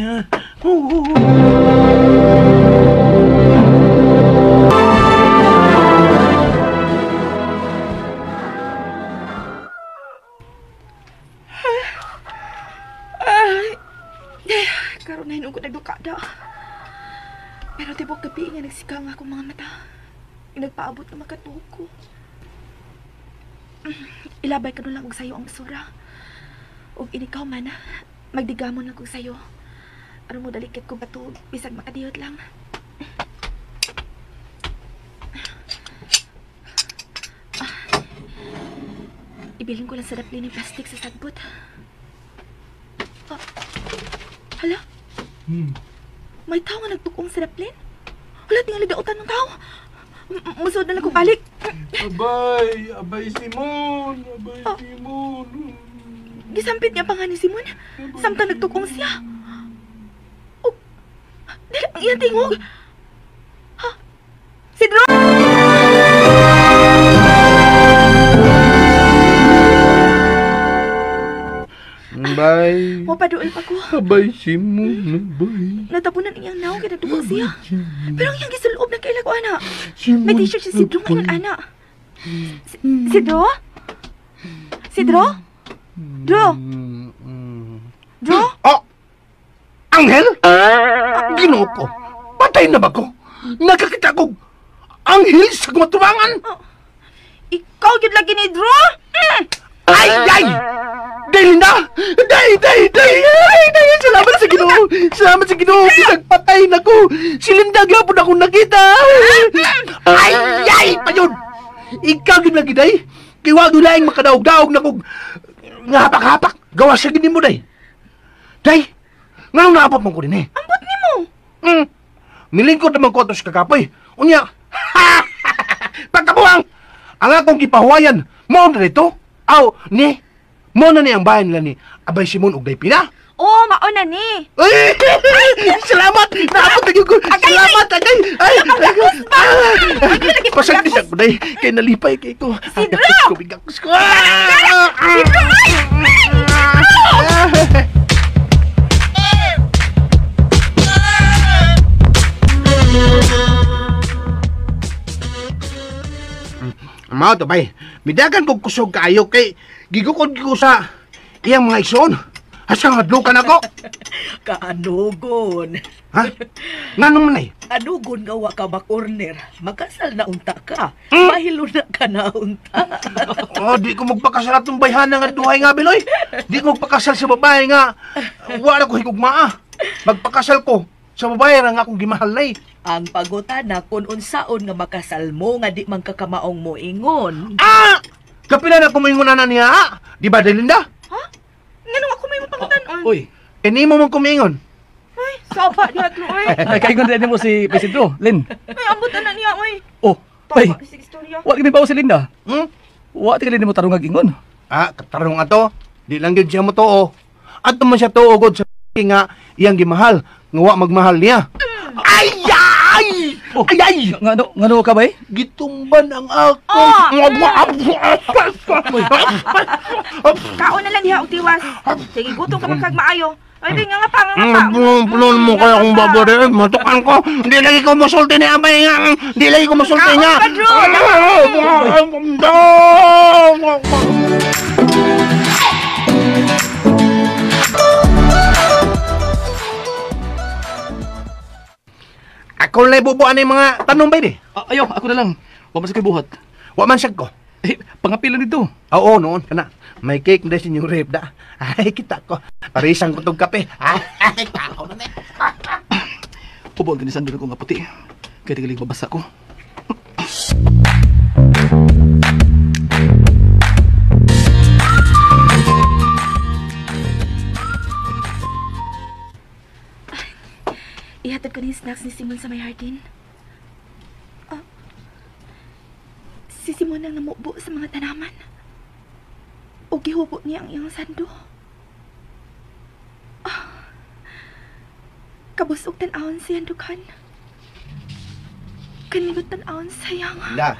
Ay, karon na hinugot nagduka da. Pero tibok gabi nga nagsikang akong mga mata. Nagpaabot na makatuog ko. Ilabay ka lang og sayo ang basura. Og inikaw man, magdigamon lang kog sayo. Aron mo dalikit ko batug, bisag makadiyot lang. Ibilin ko lang sa dapli ng plastic sa sagbot. Oh, hala? May tao nga nagtukong sa daplin? Hala, tingali dautan ng tao. Musod na lang kong balik. Abay, abay Simon, abay Simon. Gisampit niya pa nga ni Simon. Samtang nagtukong siya. Oh, dili ang iyang tingog. Ha? Si Drew! Bye. Mapaduol pa ko. Abay, Simon, abay. Natapunan iyang naong kaya nagdugo siya. Pero ang iyang gisulob na kaila ko, ana. May t-shirt si Sidro ngayon, ana. Sidro? Sidro? Dro? Dro? Oh! Anghel? Ginoo ko. Patay na ba ko? Nakakita ko anghel sa kumatubangan. Ikaw yun lagi ni Dro? Ay, ay! Dahil na! Dahil, dahil, dahil! Ay, dahil! Salamat sa Ginoo! Salamat sa Ginoo! Bisag patay na ko! Si Linda gyapon akong nakita! Ay, ay! Payon! Ikaw yun lagi, day! Kay wag laing makadaog-daog na kog nga hapak-hapak! Gawa siya gini mo, day! Day! Nganong naapot man ko din eh? Ambot ni mo! Nilingkod naman ko ato sa kakapoy. Unya! Pagkabuang! Ang akong gipahuwayan, mao na dito? Aw, ni! Mao na ni ang bahay nila ni Abay Simon og Daypina. Oo, mao na ni. Ay! Salamat! Naabot na ko! Salamat! Agay! Ay! Pasag di siya ko, day. Kay nalipay kay ko. Sidro! Kumigakos ko! Sidro! Ay! Ay! Mao to bay. Midagan kog kusog kaayo kay gigukod ko sa iyang mga igsoon. Asa hadlukan ako? Kaanugon. Ha? Nganong man ay? Anugon nga wa ka makorner. Makasal na unta ka. Mahilo na ka na unta. Oh, di ko magpakasal atong bayhana nga duhay nga biloy. Di ko magpakasal sa babae nga wala ko higugmaa. Magpakasal ko sa babae ra nga akong gimahal nay. Ang pagutana kun unsaon nga makasal mo nga di man kakamaong mo ingon. Ah! Kapila na kumingon na niya. Ah? Di ba Delinda? Ha? Nganong ako may mapangutanon? Uy. Kanimo man kumingon. Ay, saba diha Dro oy. Ay, kaingon din mo si Isidro, Lin. Ay, ambot na niya oy. Oh, ay. Wa gid ba si Linda? Hmm? Wa tingali nimo tarong ingon. Ah, katarong ato. Di lang gyud siya mo tuo. Adto man siya tuo gud sa nga iyang gimahal, nga wa magmahal niya. Ay! Ay! Oh, ay ay! Ngano ngano ka bay? Gitumban ang ako. Kaon na lang diha og tiwas. Sige, gutom ka man kag maayo. Ay, di nga pa, nga pa. Punon mo kaya akong babore. Matukan ko. Hindi lagi ko masulti ni Amay nga. Hindi lagi ko masulti nga. Kaon pa, Drew. Ako lang bubuan yung mga tanong ba eh? Ayaw, ako na lang. Wa man sa ko'y buhat. Wa man siya ko. Eh, pangapila nito. Oo, noon. Kana. May cake na si New Rep da. Ay, kita ko. Parisang ko tong kape. Ay, tao na. Ubo ang ginisan doon ko nga puti. Kaya tigaling mabasa ko. Ihatod ko na yung snacks ni Simon sa may hardin. Si Simon ang namubo sa mga tanaman. O gihubo niya ang iyang sando. Kabusog tan-awon siyang dughan. Kanilot tan-awon sa iyang... Linda,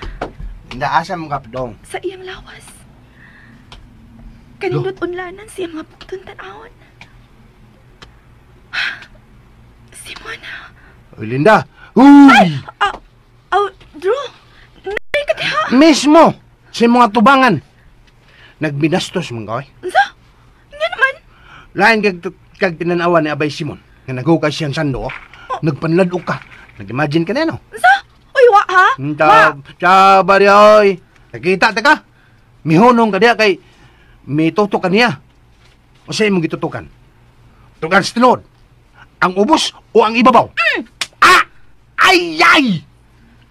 Linda, asa mong kapdong? Sa iyang lawas. Kanilot unlanan siyang mga bukton tan-awon. Simon. Uy, Linda! Uy! Ay! Oh, Drew! Nari ka diha! Mismo! Sa mga tubangan! Nagbinastos mong kaway. Unsa? Nga naman? Lain kag tinanawa ni Abay Simon nga naghukay siyang sando, oh. Nagpanladok ka. Nag-imagine ka na, no? Unsa? Uy, wa ha? Wa! Taba di, oy! Nakita ta ka? Mihonong ka diha kay mitutok ka niya. O sa imong gitutukan? Tukan sa tinuod. Ang ubos o ang ibabaw? Mm. Ah! Ay, ay!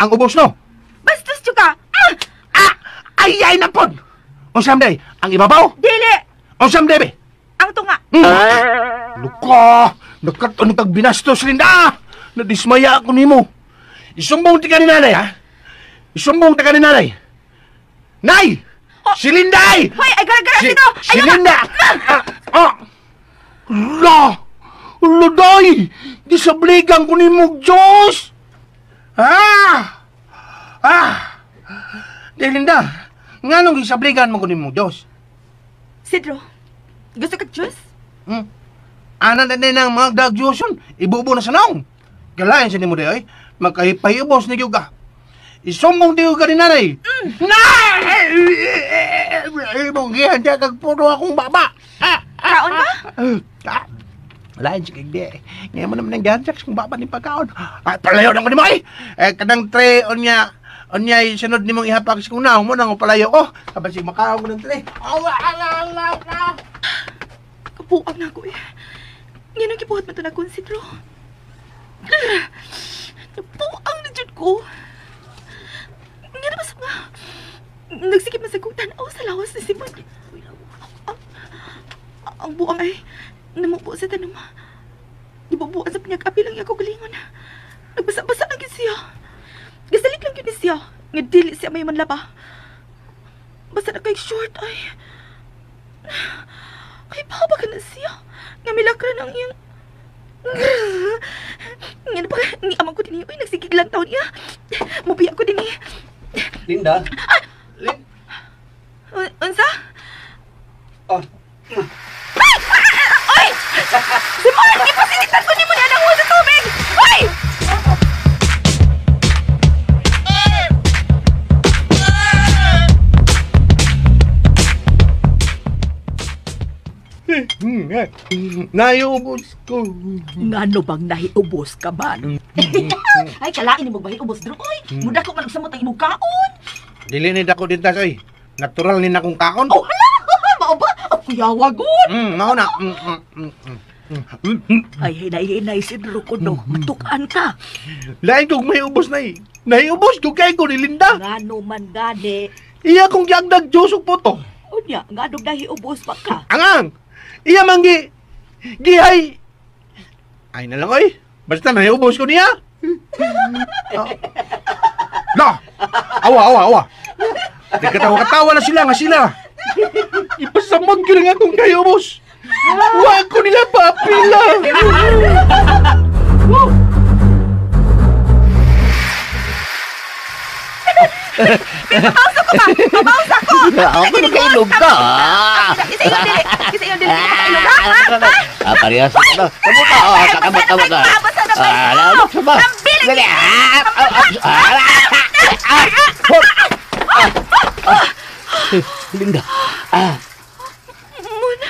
Ang ubos, no? Bastos ka! Ah! Ah! Ay, ay, napod! O samday, ang ibabaw? Dili! O samday, be? Ang tunga! Luka! Nagkat-ano kag binastos, Linda! Nadismaya ako nimo. Isumbong ti ka ni nanay, ha? Isumbong ti ka ni nanay. Nay! Oh. Si Linda, ay! Hoy, ay gara-gara dito! Si Linda! Ah! La! Luday! Disabligan ko ni mo, Diyos! Ah! Ah! Di, Linda, nga nung gisabligan mo ko ni mo, Diyos? Sidro, gusto ka Diyos? Ana na din ang mga dagyoson, ibubo na sa naong. Kalain sa nimo day, oy. Magkahipahiubos ni Gyuga. Isumbong di ka ni nanay. Na! Imong gihan siya kag puno akong baba. Kaon ka? Lain si kag di. Ngayon mo naman ang gihan siya kung baba ni pagkaon. Palayo na ko ni mo eh. Kanang tray onya sunod ni mong ihapag sa kong naong mo nang palayo ko. Kaban si makaon ko ng tray. Awa, ala, ala, ala. Kapuang na ako eh. Ngayon ang gibuhat mo ito na konsidro. Napuang na dyan ko. Nga na basta nga. Nagsikip na sa kong tanaw sa lawas ni Simon. Ang buang ay namupo sa tanong. Ibubuan sa pinag-api lang ako galingon. Nagbasa-basa lang yun siya. Gasalit lang yun siya. Nga dili siya may manlaba. Basta na kay short ay. Kay paba ka na siya. Nga milakran ang iyang... Nga na pa, ni amang ko din niya. Uy, nagsigig lang taon niya. Mubiya ko din niya. Linda? Ah! Unsa? Oh. Ay! Ay! Simon! Ipasilitan ko ni mo niya ng sa tubig! Ay! Naiubos ko. Ngano bang nahiubos ka man? Ay, kalain ni mo ba hiubos dro? Oy, muda ko man og samot ang imong kaon. Dili ni dako din tas oy. Natural ni na kong kaon. Oh, hala! Mao ba? Ang kuyawa gud. Mao na. Ay, hinay-hinay sidro ko no. Matukan ka. Lain kog may ubos na eh. Nahiubos ko kay ko ni Linda. Ngano man gani. Iya kong giagdag Diyos og puto. Unya, nganong nahiubos pa ka? Angang! Iya man gihay. Ay na lang oy. Basta nahiubos ko niya. La! Awa, awa, awa. Nagkatawa-katawa na sila nga sila. Ipasamag ko lang akong kahiubos. Wa ko nila papila. Pabausa ko ba? Pabausa ko! Ako na kailog ka! Isa yung dili! Isa yung dili! Kailog ha? Ha? Parehas ka na. Kamot ka! Kamot, kamot ka! Basta na kayo! Ang bilig! Linda! Muna!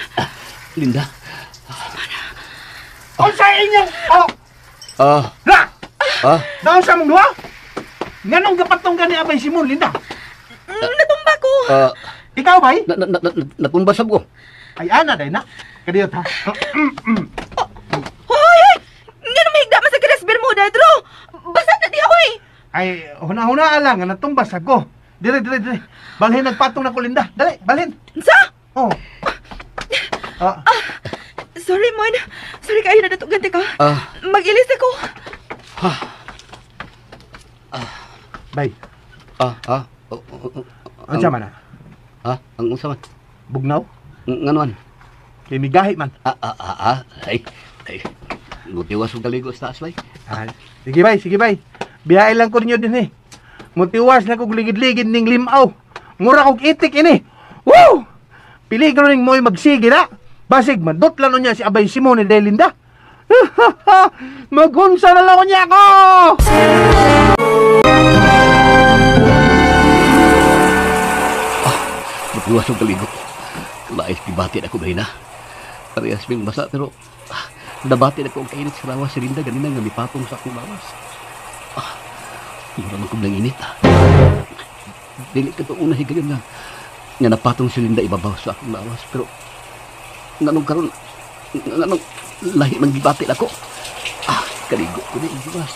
Linda! Unsa inyong... La! Naon sa mong duha? Nganong gapatong gani abay Simon, Linda? Natumba ko. Ikaw bay? Natumba sab ko. Ay ana day na. Kadiyot ha. Hoy, hoy! Nganong mahigda man sa Grace Bermuda, Dro? Basta na di ako eh. Ay huna-huna lang nga natumba sab ko. Dire dire dire. Balhin nagpatong na ko Linda. Dali, balhin. Unsa? Oh. Sorry Mon. Sorry kayo na natugan ka. Mag-ilis ako. Bay. Unsa man na? Ang unsa man? Bugnaw? Nganuan? Kay migahi man. Ay, ay. Mutiwas og kaligo sa taas bay. Sige bay, sige bay. Biyahe lang ko ninyo din eh. Mutiwas na kog ligid-ligid ning limaw. Mura kog itik ini. Woo! Peligro ning mo'y magsige na. Basig madutlan niya si Abay Simon ni Delinda. Magunsa na lang ko niya ako! Matiwas ang kaligo. Mais gibatin ako ganina. Parehas ming basa pero nabatin ako ang kainit sa lawas si Linda ganina nga mipatong sa akong lawas. Mura man kong nanginit. Dili ka to una higayon nga napatong si Linda ibabaw sa akong lawas pero nganong karon nganong lahi man gibatin ako. Kaligo ko na iwas.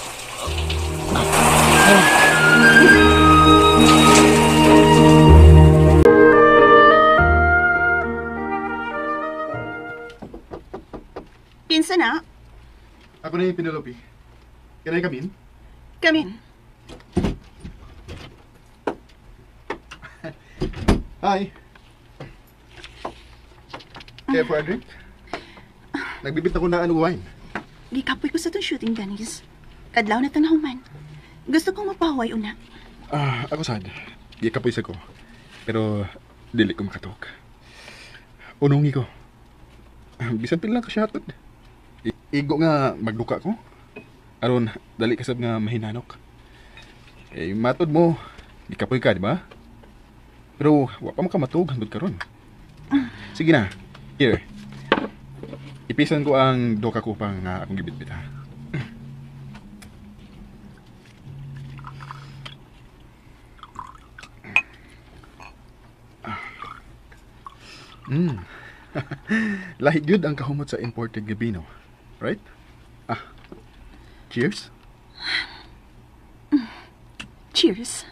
Kinsa na? Ako na yung Penelope. Can I come in? Come in. Hi. Care for a drink? Nagbibit ako na anong wine. Gikapoy ko sa itong shooting, Dennis. Kadlaw na itong nahuman. Gusto kong mapahuway una. Ako sad. Gikapoy sa ko. Pero dili ko makatok. Unungi ko. Bisan pila ka siya hatod. Igo nga magduka ko. Aron dali kasab nga mahinanok. Eh matod mo, gikapoy ka, di ba? Pero wa pa man ka matuog hangtod karon. Sige na. Here. Ipisan ko ang doka ko pang akong gibitbit ha. Lahi gyud ang kahumot sa imported nga bino. Right? Ah. Cheers. Cheers.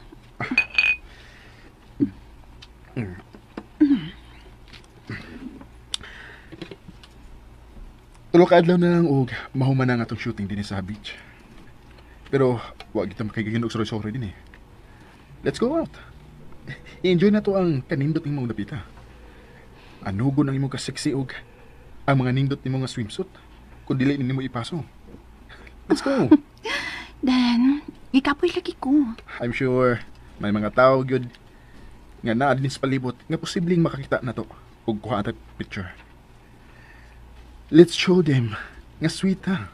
Tulo ka adlaw na lang og mahuman na nga atong shooting dinhi sa beach. Pero wa gid ta makigayun og soroy-soroy dinhi. Let's go out. I-enjoy na to ang kanindot nimong dapita. Anugon ang imong ka-sexy og ang mga nindot nimo nga swimsuit kung dili nimo ipaso. Let's go. Dan, gikapoy lagi ko. I'm sure may mga tao gyud nga naa dinhi sa palibot nga posibleng makakita na to og kuha ang picture. Let's show them nga sweet ha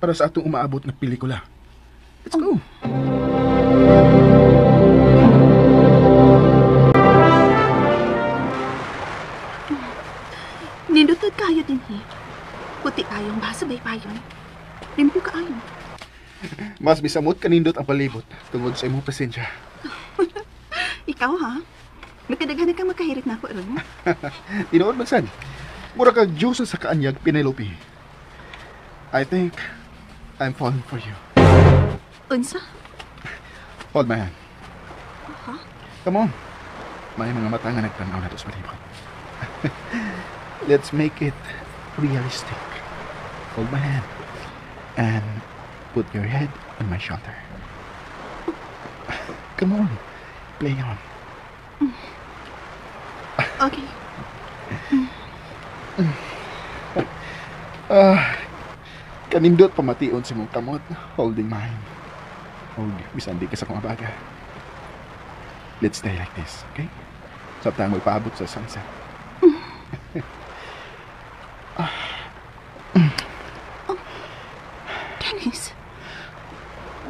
para sa atong umaabot na pelikula. Let's go. Nindutod kayo din he. Puti kayong basa bay payon. Limpyo kaayo. Mas bisamot kanindot ang palibot tungod sa imong presensya. Ikaw ha? Magkadaghan na kang makahirit na ako ron. Tinuod man sad. Mura kag Diyosa sa kaanyag, Penelope. I think I'm falling for you. Unsa? Hold my hand. Huh? Come on. May mga mata nga nagtanaw na to sa palibot. Let's make it realistic. Hold my hand. And put your head on my shoulder. Come on. Play on. Okay. Kanindot pamation sa mong kamot, holding mine. Og bisan di ka sa akong abaga. Let's stay like this, okay? Sabtang magpaabot sa sunset. Oh, Dennis,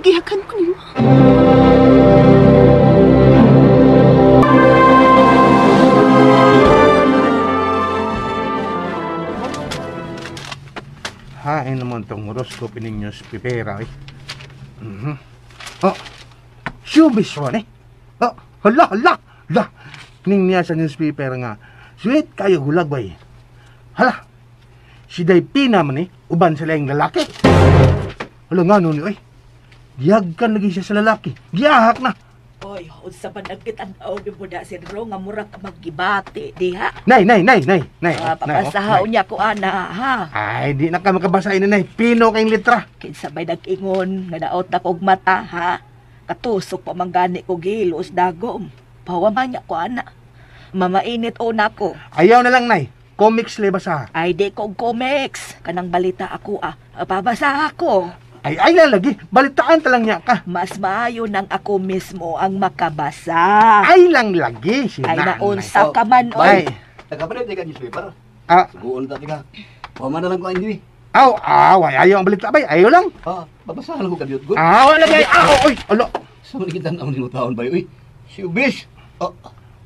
gihakan ko nimo. Hain naman tong horoscope ninyo sa pipera eh. Oh, showbiz one eh. Oh, hala, hala, hala. Ning niya sa newspaper nga, sweet kayo hulag bay. Hala, si Daypina man eh, uban sila yung lalaki. Hala nga nun eh. Giyagkan lagi siya sa lalaki. Giyahak na. Oy, unsa man ang kitan-aw ni mo na, Senro, nga mura ka maggibati, diha. Nay, nay, nay, nay, nay. Papasahaw niya ko, ana, ha? Ay, di na ka makabasahin na, nay. Pino kayong litra. Kinsa may nag-ingon, nga naot na kog mata, ha? Katusok pa man gani ko gilos dagom. Pawaman niya ko, ana. Mamainit o na ko. Ayaw na lang, nay. Comics le basa. Ay, di ko comics. Kanang balita ako, ah. Pabasa ako. Ay, ay lang lagi. Balitaan talang niya ka. Mas maayo nang ako mismo ang makabasa. Ay lang lagi. Si ay, naunsa ka man, oy. Nagkapalit, di ka newspaper. Ah. Suguol ta, ka. Wama na lang ko, anyway. Aw, aw, ay, ayaw ang balita, bay. Ayaw lang. Ah, babasahan ko kadiyot, good. Ah, wala lagi. Ah, oy, alo. Sa mga kitang ang ninutaon, bay, oy. Si Ubis. Oh.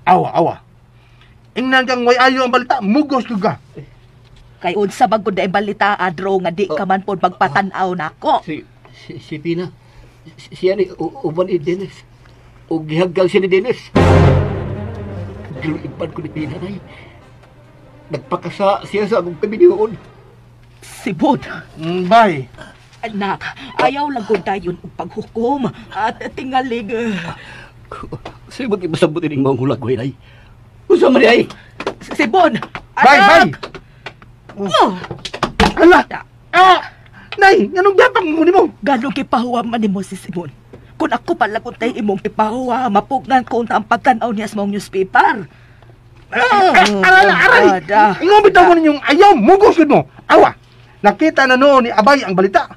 Awa, awa. Ingnan kang way ayaw ang balita, mugos ka. Kay unsa man gud ay balita adro nga di ka man pod magpatan-aw nako. Si Pina. Siya ni uban ni Dennis. Og gihaggal siya ni Dennis. Giluipan ko ni Pina nay. Nagpakasa siya sa akong pamilyoon. Sibod. Bay. Anak, ayaw lang gud dayon og paghukom at tingalig. Sibod ipasabot ining mga hulagway nay. Unsa man ay? Sibon. Bay, bay. Oh. Ala! Ah! Nay, nganong gapang mo nimo? Ganong gipahuwa man nimo si Simon. Kung ako pala kung tayo imong ipahuwa, mapugnan ko ang pagtan-aw niya sa mong newspaper. Aral, aral! Ingon bitaw mo ninyong ayaw, mugos gud mo. Awa, nakita na noon ni Abay ang balita.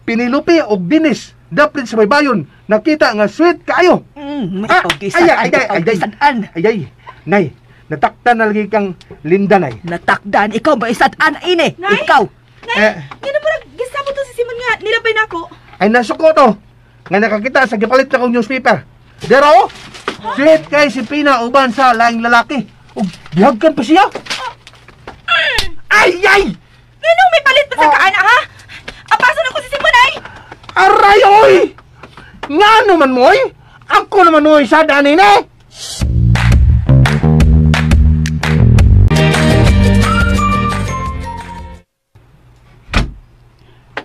Pinilupi og Dinis, daplit sa baybayon, nakita nga sweet kaayo. Ay, ay, ay, ay, ay, ay, nay, Nataktan na lagi kang Linda, Nay. Natakdan? Ikaw ba isat-an ini? Nay? Ikaw! Nay, nga murag gisabot to si Simon nga nilabay nako. Ay, nasuko to. Nga nakakita sa gipalit na kong newspaper. Dero, oh! Sweet kay si Pina uban sa laing lalaki. Ug gihagkan pa siya. Ay, ay! Nganong may palit pa sa kaana, ha? Apasan ako si Simon, ay! Aray, oy! Nga naman mo, oy! Ako naman, oy, sa danin, eh!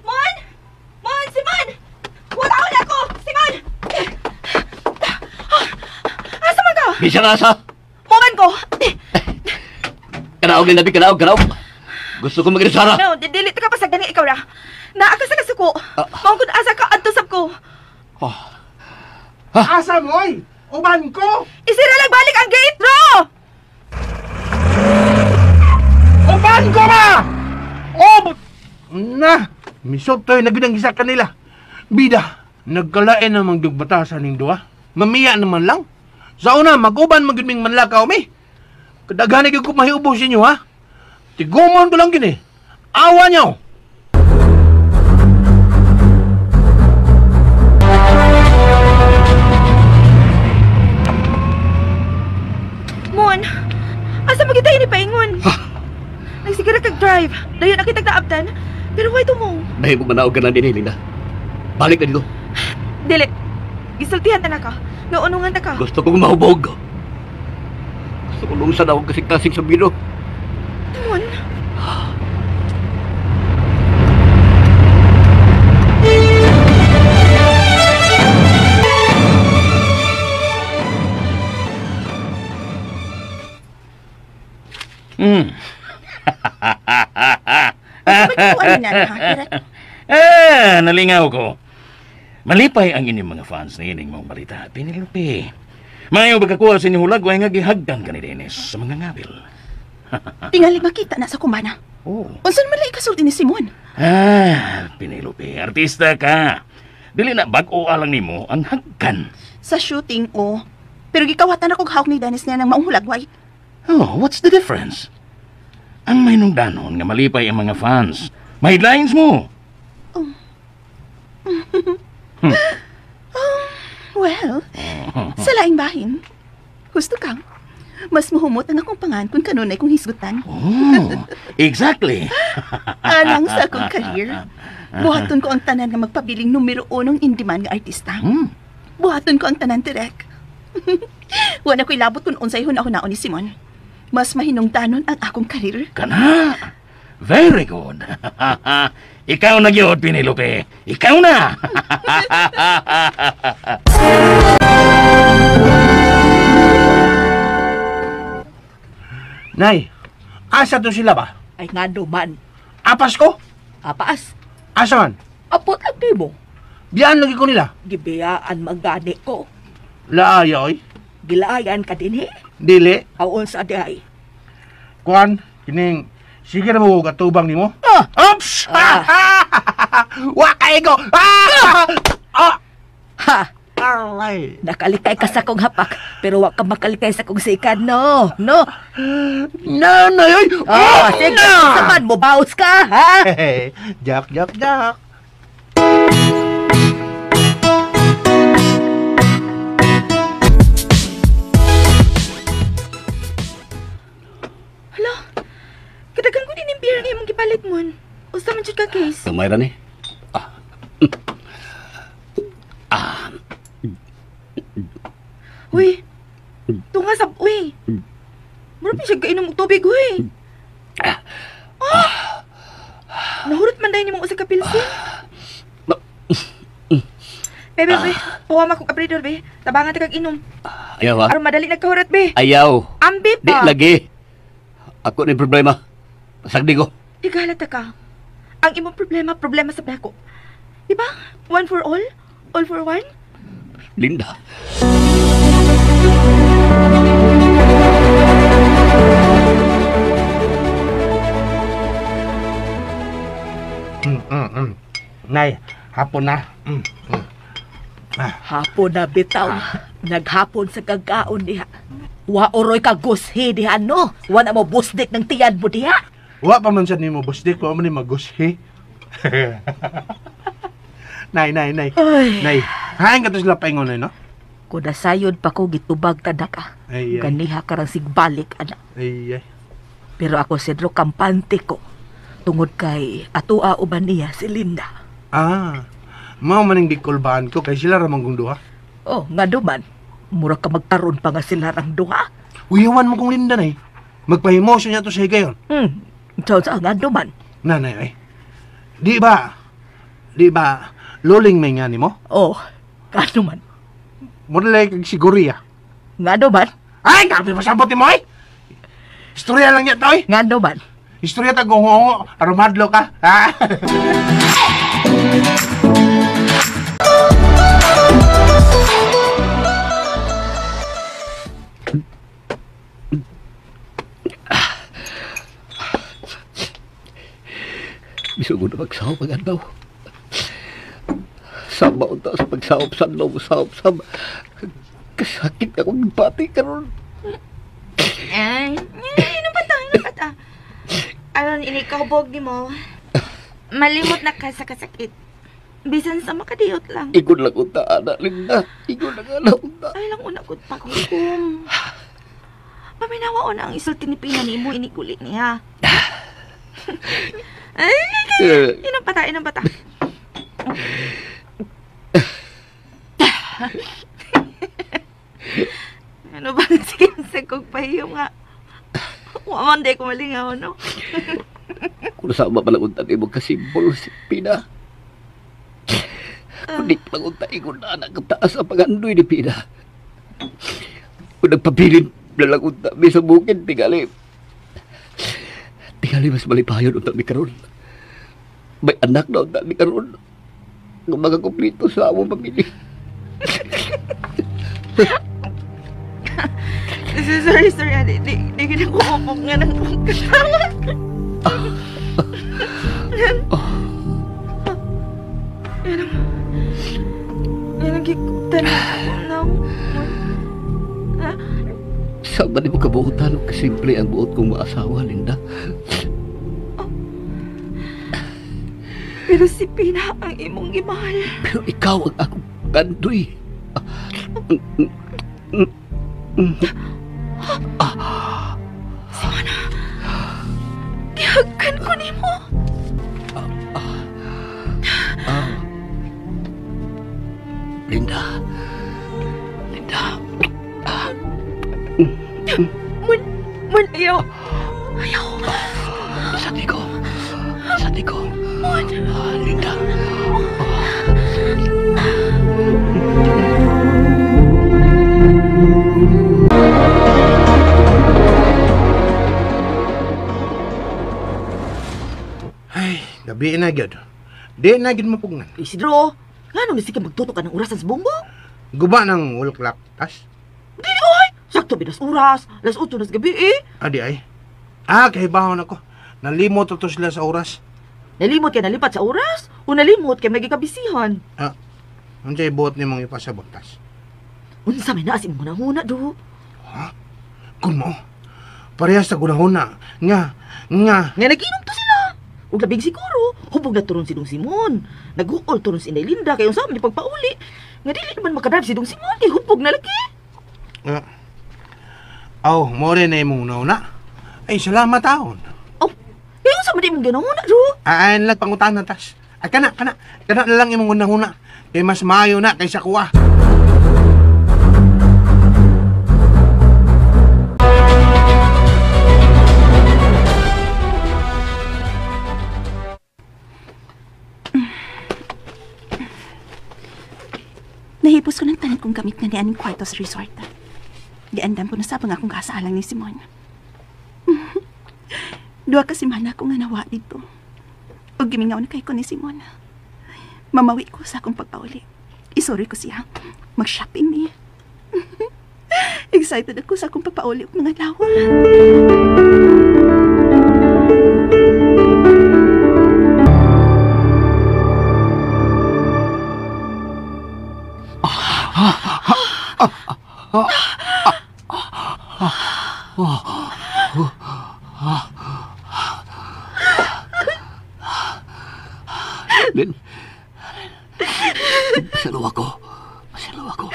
Mon! Mon! Simon! Wala na ako! Simon! Asa man ka? Bisan asa. Moman ko! Kanaog ni Nabi, kanaog, kanaog. Gusto ko mag-irisara. No, dili ka pa sa gani ikaw ra. Naa ka sa kasuko. Mao gud asa ka adto sab ko. Asa mo, oy? Uban ko! Isira lang balik ang gate, bro! Uban ko ba? Oh, na, misotoy na gud ang isa kanila. Bida, nagkalain namang dugbatasan ning duha. Mamiya naman lang. Sa una, mag-uban magyud ming manlakaw mi. Kadaghan gyud ko mahiubos inyo, ha? Tigumon ko lang gini. Awa niyo. Mon, asa man kita ini paingon? Nagsigara kag drive. Dayon na kitag naabtan. Pero why tumong? Dahil mo manaog ka na din, Linda. Balik na dito. Dili. Gisultihan ta na ka. Naunungan ta ka. Gusto kong mahubog. Gusto kong lungsan akong kasing-kasing sa bino. Mon. Nalingaw ko. Malipay ang inyong mga fans na ining mong balita, Penelope. Mayo pagkakuha sa inyong hulagway nga gihagdan ka ni Dennis sa mga ngabil. Tingali makita na sa kumana. Oh. Unsan man lang ikasulti ni Simon? Ah, Penelope, artista ka. Dili na bag-o alang nimo ang hagkan. Sa shooting, oh. Pero gikawatan ako hawak ni Dennis niya ng maong hulagway. Oh, what's the difference? Ang may nungdanon nga malipay ang mga fans. May lines mo. Oh. Well, sa laing bahin, gusto kang mas muhumot ang akong pangan kung kanunay kong hisgutan. Oh, exactly. Alang sa akong career, buhaton ko ang tanan nga magpabiling numero 1 in demand nga artista. Buhaton ko ang tanan direk. Wala ko'y labot kung unsay hunahunao ni Simon. Mas mahinungdanon ang akong career. Kana! Very good. Ikaw na gyud, Penelope. Ikaw na. Nay, asa to sila ba? Ay nga man. Apas ko? Apas. Asa man? Apot lang di mo. Biyaan lagi ko nila. Gibiyaan magani ko. Laaya, oy. Gilaayan ka din, eh. Dili. Aon sa di ay. Kuan, kining, sige na mo katubang nimo. Ah! Oops! Ah! Wa kay ko! Ah! Ah! Ha! Aray. Nakalikay ka sa kong hapak, pero wa ka makalikay sa kong sikan, no? No? Nanay, oy! Oh, sige, saman mo, baos ka, ha? Jack, Jack, Jack. Hala, kadagan ko din yung beer nga imong gipalit mon. Usa man jud ka case. Gamay ra ni. Uy, tunga sab uy. Mura pa siya kainom og tubig uy. Ah! Nahurot man dahil nimong usa ka pilsin. Bebe, be, pawa ko abridor be. Tabangan ta kag inom. Ayaw ha? Aron madali nagkahurot be. Ayaw. Ambi Di pa. lagi. Ako ni problema. Pasagdi ko. Igalata ka. Ang imong problema, problema sa bako. Di ba? One for all, all for one. Linda. Nay, hapon na. Hapon na bitaw. Naghapon sa kagaon niya. Wa oroy ka gushi diha no. Wa na mo busdik ng tiyan mo diha. Wa pa man sad nimo busdik, wa man ni magushi. Nay, nay, nay. Ay. Nay, hain ka to sila paingon no? Kuda sayod pa ko gitubag tada ka. Ay, ay. Ganiha karang sigbalik ana. Ay, ay. Pero ako Cedro kampante ko. Tungod kay atoa uban niya si Linda. Ah, mao man ang gikulbaan ko kay sila ra man kong duha. Oh, nga duman. Mura ka magkaroon pa nga sila rang duha. Uyawan mo kong Linda nay. Magpahimosyo niya to sa higayon. So, sa nga duman. Nanay, ay. Di ba, luling may nga nimo? Oh, nga duman. Muna kag siguriya. Nga duman. Ay, grabe pasabot ni mo ay. Istorya lang niya to ay. Nga duman. Istorya ta gongongo, arumadlo ka. Ha? Bisugod na magsahop ang adlaw. Sama unta sa pagsahop sa adlaw, sahop sa kasakit akong bati karon. Ay, ano ba ta? Ano ba ta? Aron, inikahubog ni mo. Malimot na ka sa kasakit. Bisan sa makadiyot lang. Igon lang unta, ana Linda. Igon lang ana unta. Ay lang una ko paghukom. Paminawa na ang isulti ni Pina ni mo inikulit niya. Ay, ay, inang pata, inang pata. Ano ba? Sige, sa kong pahiyo nga. Waman di ko malingaw, no? Kung sama pala unta ni mo kasimbol si Pina. Kung di pala unta, ingon na anak kataas ang pagandoy ni Pina. Kung nagpabilin na lang unta, may sa bukid, tingali. Tingali mas malipayon unta mi karon. May anak na unta mi karon. Nga makakumplito sa among pamilya. Sorry, sorry. Di kinakumupok nga ng kasama. Yan ang gikutan na ako na. Sama di mo kabuotan o kasimple ang buot kong maasawa, Linda. Pero si Pina ang imong gimahal. Pero ikaw ang akong kandoy. Simona, gihagkan ko nimo. Linda. Linda. Mun, ayaw. Ayaw. Sati ko. Sati ko. Mun. Linda. Ay, gabi na gyud. Di na gyud mapugnan. Isidro, ngano ni sige magtutok ka ng orasan sa bunggo? Guba ng wall clock, tas? Dili oy! Sakto binas oras, 8 na sa gabi eh. Adi ay. Ah, kahibahon ako. Nalimot to sila sa oras. Nalimot kay nalipat sa oras o nalimot kay may gikabisihan? Ah, unsay buot nimong ipasabot, tas? Unsa may naa sa imong hunahuna do? Ha? Kun mo. Parehas sa gunahuna. Nga, nga. Nga nagiinom to sila. Ug labing siguro, hubog na turon si Dong Simon. Naguol turon si Inday Linda kay unsa man ni pagpauli. Nga dili naman makadrive si Dong Simon kay hubog na lagi. Ah. Aw, mo rin na imong hunahuna. Ay, salamat taon. Oh, kay unsa man imong ginahuna do? Ay, lang pangutana tas. Ay, kana. Kana na lang imong hunahuna. Kay mas maayo na kaysa kuha. Nahipos ko ng tanan kong gamit nga nianing kwarto sa resort. Giandam ko na sa pang akong kasaalang ni Simon. Duha ka semana ko nga nawa dito. O gimingaw na kay ko ni Simon. Mamawi ko sa akong pagpauli. Isuri ko siya. Mag-shopping niya. Excited ako sa akong papauli og mga lawa. Lin, pasalaw ako. Pasalaw ako.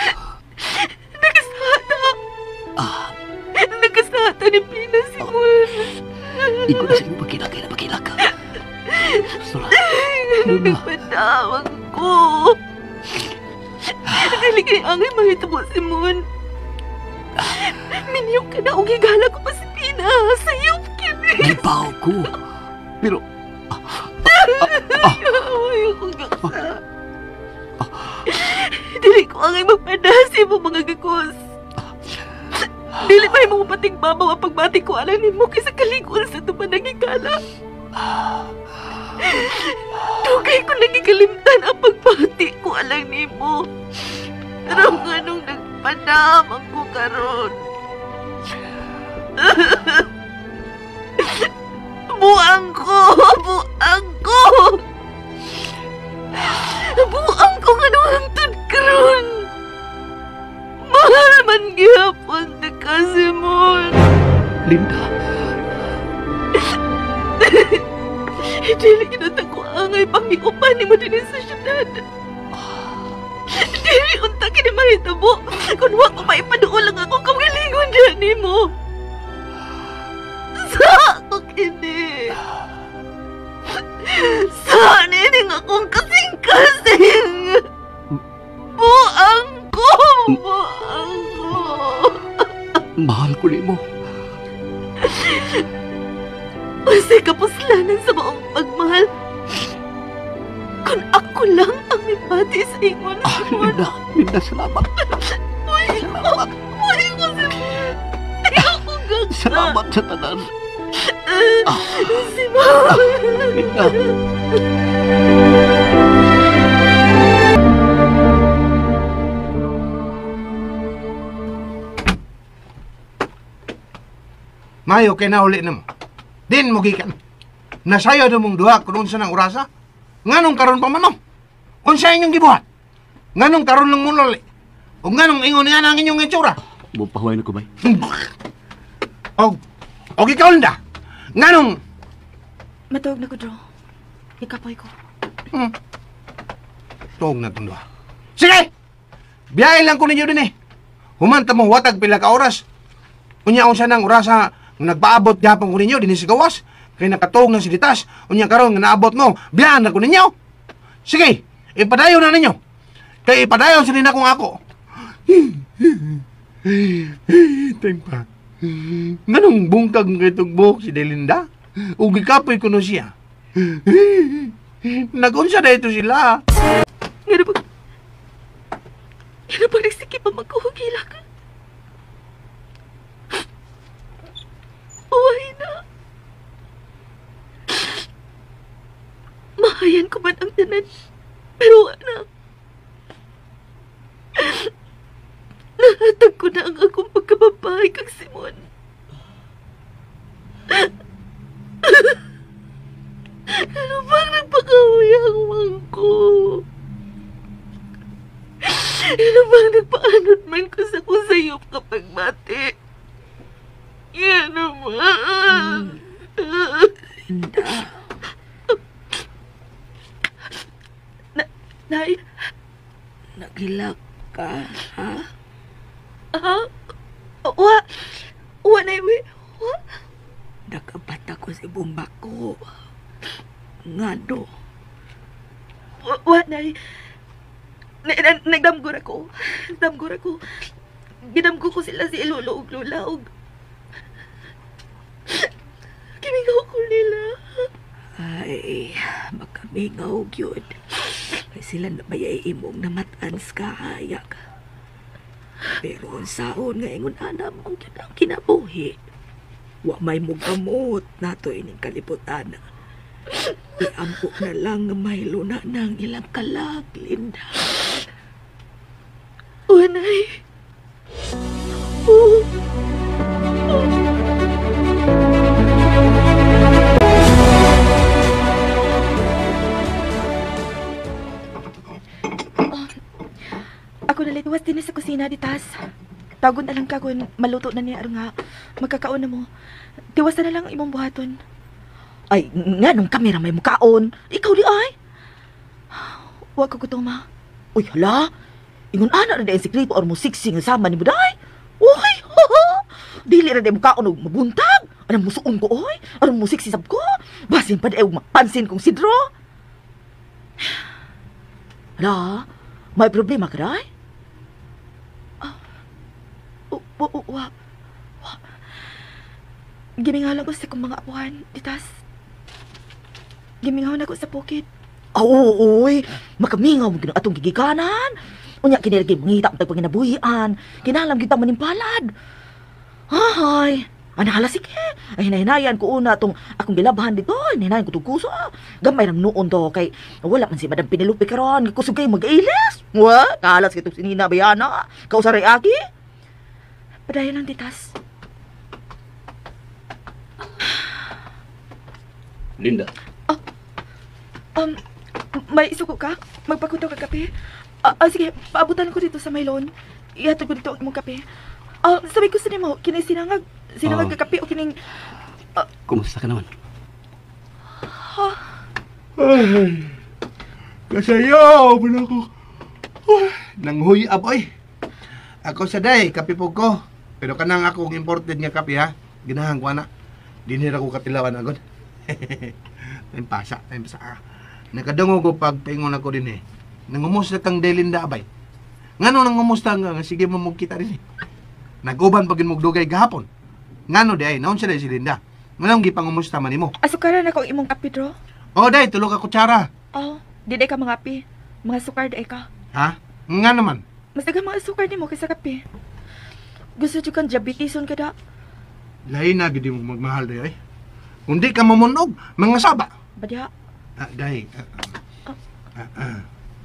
Nakasata. Nakasata ni Pina, Simon. Ikaw na sa iyong pagkilak, kaya pagkilak. Sura. Nagpadawag ko. Dili kay angay mahitabo, Simon. Miniyok ka na, og higala ko pa si Pina. Sayop kini. Gibaw ko. Pero... Ay, ako gaksa. Dili ko angay magpadasi mo mga gakos. Dili pa mo patigbabaw ang pagbati ko alang nimo kaysa kalingon sa tuman nagigala. Dugay ko nagikalimtan ang pagbati ko alang nimo. Pero nganong nagpadamang ko karon. Buang ko! Buang ko! Buang ko nga nung hangtod karon. Mahal man gihapon ta ka, Simon. Linda. Dili kinata ko angay pangiupan ni mo din sa syudad. Dili unta kini mahitabo kung wa ko maipaduol lang ako kamalingon diyan nimo. Sa ako kini. Sa nining akong kasing-kasing. Buang ko! Buang ko! Mahal ko nimo. Unsay kapuslanan sa maong pagmahal. Kung ako lang ang mibati sa ingon, Simon. Linda, Linda, salamat. Salamat. Buhay ko, Simon. Ayoko gagsa. Salamat sa tanan. Simon. Linda. Mayo kay nauli na mo. Din mo gikan. Nasayo na mong duha kung unsa ng orasa. Nganong karon pa man mo? Unsa inyong gibuhat? Nganong karon lang mo nuli? O nganong ingon nga ang inyong itsura? Mupahuay na ko, bay. Og ikaw, Linda. Nganong... Matuog na ko, Drew. Ikapoy ko. Tuog na itong duha. Sige! Biyahe lang ko ninyo din eh. Humanta mo watag pila ka oras. Unya unsa nang orasa nagpaabot gapon ko ninyo dinhi sa gawas. Kay nakatuog na si Ditas. Unya karon nga naabot mo, biyahan na ko ninyo. Sige, ipadayon na ninyo. Kay ipadayon sa nina kung ako. Tempa. Nganong bungkag ng kitong buhok si Delinda? Ug gikapoy ko no siya. Nagunsa na ito sila. Ngano ba? Ngano ba nagsikip ang magkuhugila ka? Uway na. Mahayan ko man ang tanan. Pero na. Nahatag ko na ang akong pagkababae kang Simon. Ano bang nagpakahuyang man ko? Ano bang nagpaanod man ko sa kusayop kapag mati? Yan naman. Linda. Nay? Nagilak ka, ha? Ha? Wa? Wa, Nay, we? Wa? Nakabata ko si Bumbako. Ngano? Wa, Nay. Nagdamgor ako. Nagdamgor ako. Ginamgo ko sila si Lolo ug Lola ug kimingaw ko nila. Ay, makamingaw gyud. Kay sila na may imong namatan sa kahayag. Pero unsaon nga ingon ana mong gyud ang kinabuhi. Wa may mugamot nato ining kalibutan. Iampo na lang nga mahilo na nang ilang kalag, Linda. Unay. Oh. Oh. Ako nalituwas din sa kusina, Ditas. Tawagon na lang ka kung maluto na niya aron nga magkakaon na mo. Tiwasan na lang ang imong buhaton. Ay, nga nung kamera may mukaon. Ikaw di ay. Wa ko gutom ha. Uy, hala. Ingon ana ra di ang sikreto aron mo sexy nga sama ni Buday. Uy, dili ra di mukaon og mabuntag. Anong musuon ko oy? Aron mo sexy sab ko? Basin pa di og mapansin kong sidro. Hala, may problema ka day? Wa. Gimingaw lang ko sa kong mga apuhan, ditas. Gimingaw na ko sa bukid. Oo, oy, makamingaw mo atong gigikanan. Unya kinilagi mangita ang tagpanginabuhian. Kinalam kita manimpalad. Hay, ana hala sige. Ay hinahinayan ko una tong akong gilabhan dito. Hinahinayan ko tong kuso. Gamay nang noon to kay wala man si Madam Penelope karon. Kusog kayo mag-ilis. Wa, kalas kitong sinina bayana. Kausaray aki. Padayon lang ditas. Linda. May isuko ka? Magpakuntaw ka kape? Sige, paabutan ko dito sa may loan. Ihatod ko dito ang imong kape. Sabi ko sa nimo, kini sinangag ka kape o kining Kumusta ka naman? Ha? Ay, kasayaw man ako. Nanghuy ab oy. Ako sa day, kape po ko. Pero kanang akong imported nga kape ha. Ginahan ko ana. Dinhira ko katilawan agad. Time pasa. Nakadungog ko pagpaingon ako din eh. Nangumusta kang Delinda abay. Ngano nangumusta nga sige mo magkita din eh. Naguban pag mugdugay gahapon. Ngano di ay naon siya si Linda. Nganong gipangumusta man nimo? Asukaran ako ang imong kape, Dro. Oh, day tulo ka kutsara. Oh, di day ka mga kape. Mga sukar day ka. Ha? Ngano man? Mas daghang mga sukar nimo kaysa kape. Gusto jud kang diabetison kada. Lain na gid mo magmahal day ay. Kung di ka mamunog, mga saba. Badya. Day.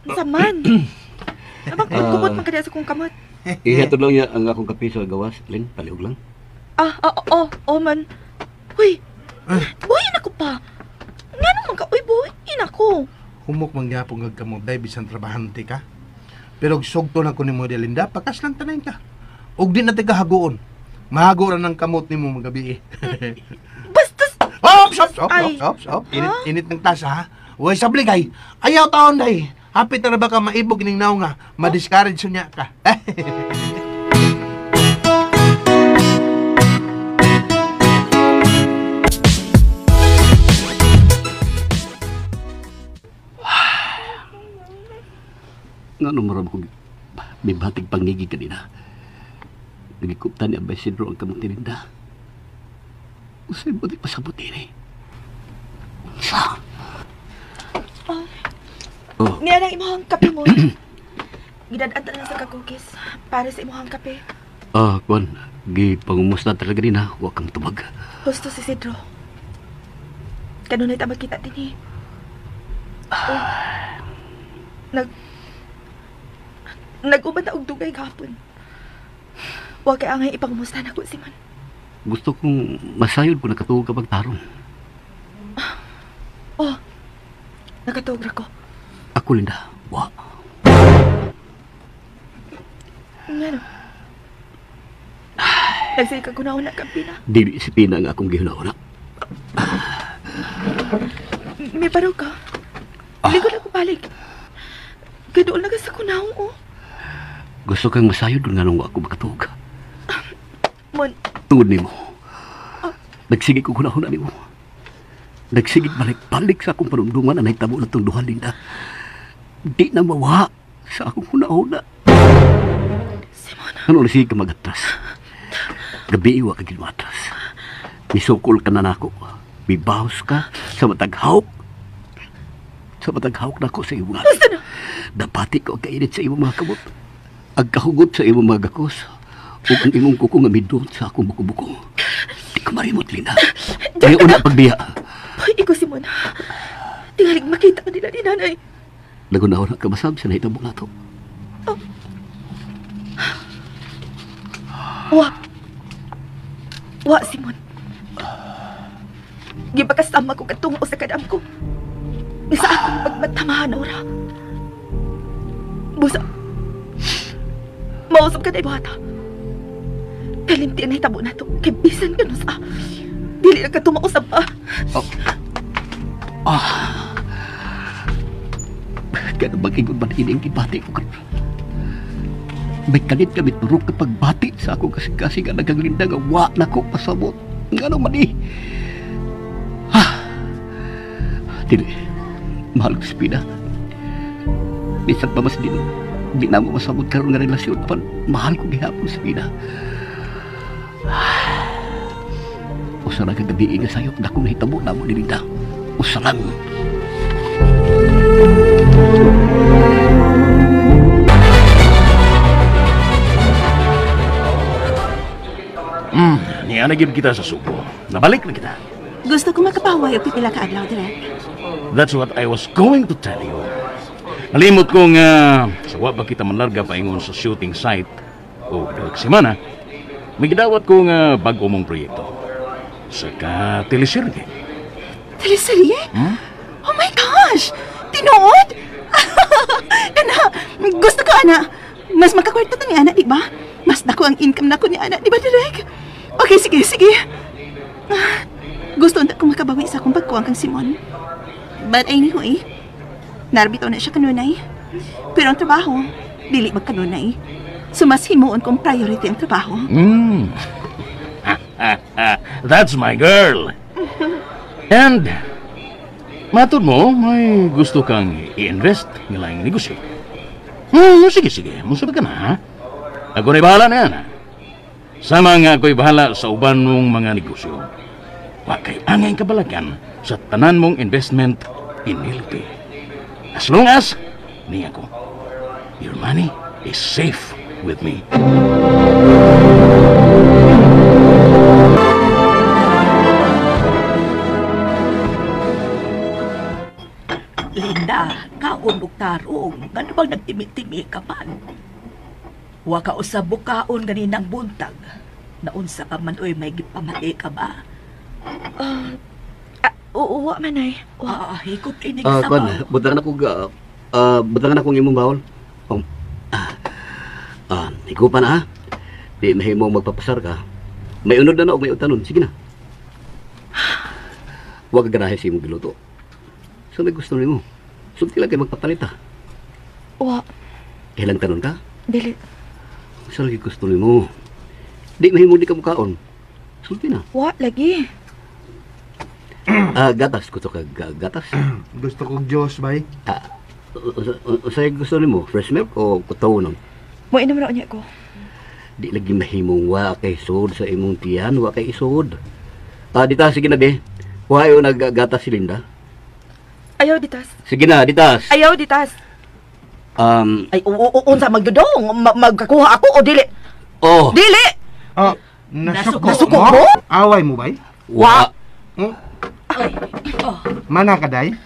Unsa man? Abang kumot man kada sa kong kamot. Ihatod lang niya ang akong kape sa gawas, Lin, palihog lang. Oo man. Uy. Buhi na ko pa. Ngano man ka? Uy, buhi na ko. Humok man gyapon nga kamot day bisan trabahante ka. Pero sugto na ko nimo Linda, pakas lang tanan ka. Ug di na ti kahagoon. Mahago ra ng kamot nimo magabi. Bastos. Op. Init ng tasa ha. Uy, sabligay. Ayaw taon day. Hapit na ba ka maibog ning naong nga, ma-discourage niya ka. Nga no, marami kong may batig pangigi kanina. Nagikupta ni Abay Sidro ang kamot ni Linda. Usay mo di pasabot ini. Unsa? Oh. Niya lang imuhang kape mo. Gidad-an na sa kakukis para sa imuhang kape. Kwan, gipangumusta talaga din ha. Huwag kang tubag. Gusto si Sidro. Kanunay ta magkita din eh. Oh. Nag-uban na og dugay gahapon. Huwag kay angay ipangumusta na ko si Man. Gusto kong masayod kung nakatuog ka pagtarong. Oh, nakatuog ra ko. Ako, Linda. Wa. Ngano? Nagsay ka kunauna ka, Pina. Dili si Pina ang akong gihuna-una. May baro ka. Ligo na ko balik. Kadool na ka sa kunaong, oh. Gusto kang masayod kung nganong ako makatuog. Mon. Tungod nimo. Nagsige ko kunahuna nimo. Nagsige balik-balik sa akong panumduman na nahitabo na itong duha, Linda. Di na mawa sa akong hunahuna. Simona. Ano na sige ka mag-atras? Gabi iwa ka ginuatras. Misukol ka na nako. Mibawas ka sa matag hawk. Sa matag hawk nako sa imong Basta na. Dapati ko ang kainit sa imong mga kamot. Ang kahugot sa imong mga gakos. Ug ang imong kuko nga midot sa akong buko-buko. Di ko marimot, Linda. Kaya una pagbiya. Ay, ikaw, Simon. Tingalig makita ka nila ni nanay. Nagunahon ka masab sa nahitabo na to. Oh. Wa. Wa, Simon. Gipakasama ko katungo sa kadam ko. Sa akong pagmatamahan, ora. Busa. Mausap ka na ibuhata. Kalimti ang nahitabo na to. Kay bisan ka sa... Dili na ka tumausap pa. Oh. Ah. Ganun mag-ingon man ini ang gibati ko karon. May kalit kami turok na pagbati sa akong kasing-kasing ang naganglinda nga wa na ko pasabot. Ngano man eh. Ha. Dili. Mahal ko si Pina. Bisan pa mas din. Di na mo masabot karon nga relasyon. Apan mahal ko gihapon si Pina. Usa lang kagabi nga sayop na kung hitabo na mo ni Linda. Usa lang. Nianagib kita sa Subo. Nabalik na kita. Gusto ko makapaway og pipila ka adlaw, Direk. That's what I was going to tell you. Nalimot ko nga sa wa ba kita manlarga paingon sa shooting site o semana, may gidawat ko nga bag-o mong proyekto. Sa ka teleserye. Teleserye? Hmm? Oh my gosh! Tinuod? Kana, gusto ko, ana. Mas makakwarta ta ni ana, di ba? Mas dako ang income nako ni ana, di ba, Direk? Okay, sige, sige. Gusto unta ko makabawi sa akong pagkuwang kang Simon. But anyway, narbito na siya kanunay. Pero ang trabaho, dili magkanunay. So mas himuon kong priority ang trabaho. That's my girl. And, matod mo, may gusto kang i-invest ng laing negosyo. Sige, sige. Musabi ka na, ha? Ako na'y bahala na yan, ha? Sama nga ako'y bahala sa uban mong mga negosyo. Wa kay angay kabalakan sa tanan mong investment, Penelope. As long as, niya ko, your money is safe with me. Linda, kaon og tarong. Ngano bang nagtimi-timi ka man? Wa ka usab bukaon ganinang buntag. Naunsa pa man oy may gipamati ka ba? Oo, wa man ay. Hikot inig sa ba. Butangan ako butangan akong imong bawol. Hikupan na ha. Di mahimong magpapasar ka. May unod na na o may utanon. Sige na. Huwag ganahe sa imong giluto. So may gusto nimo. Sulti lang kay magpapalit ha. Wa. Kailan tanon ka? Dili. Sa lagi gusto nimo. Di mahimong di ka mukaon. Sulti na. Wa lagi. Gatas gusto ka gatas. Gusto kong Diyos, bay. Usay gusto nimo, fresh milk o kutawonon? Mo inom ra unya ko. Di lagi mahimong wa kay sud sa imong tiyan, wa kay isod. Dita sige na be. Wa ayo naggatas si Linda. Ayaw ditas. Sige na, ditas. Ayaw ditas. Ay unsa magdudong, magkakuha ako o dili? Oh. Dili. Nasuko. Nasuko mo? Away mo bay? Wa. Ay, oh. Mana ka day?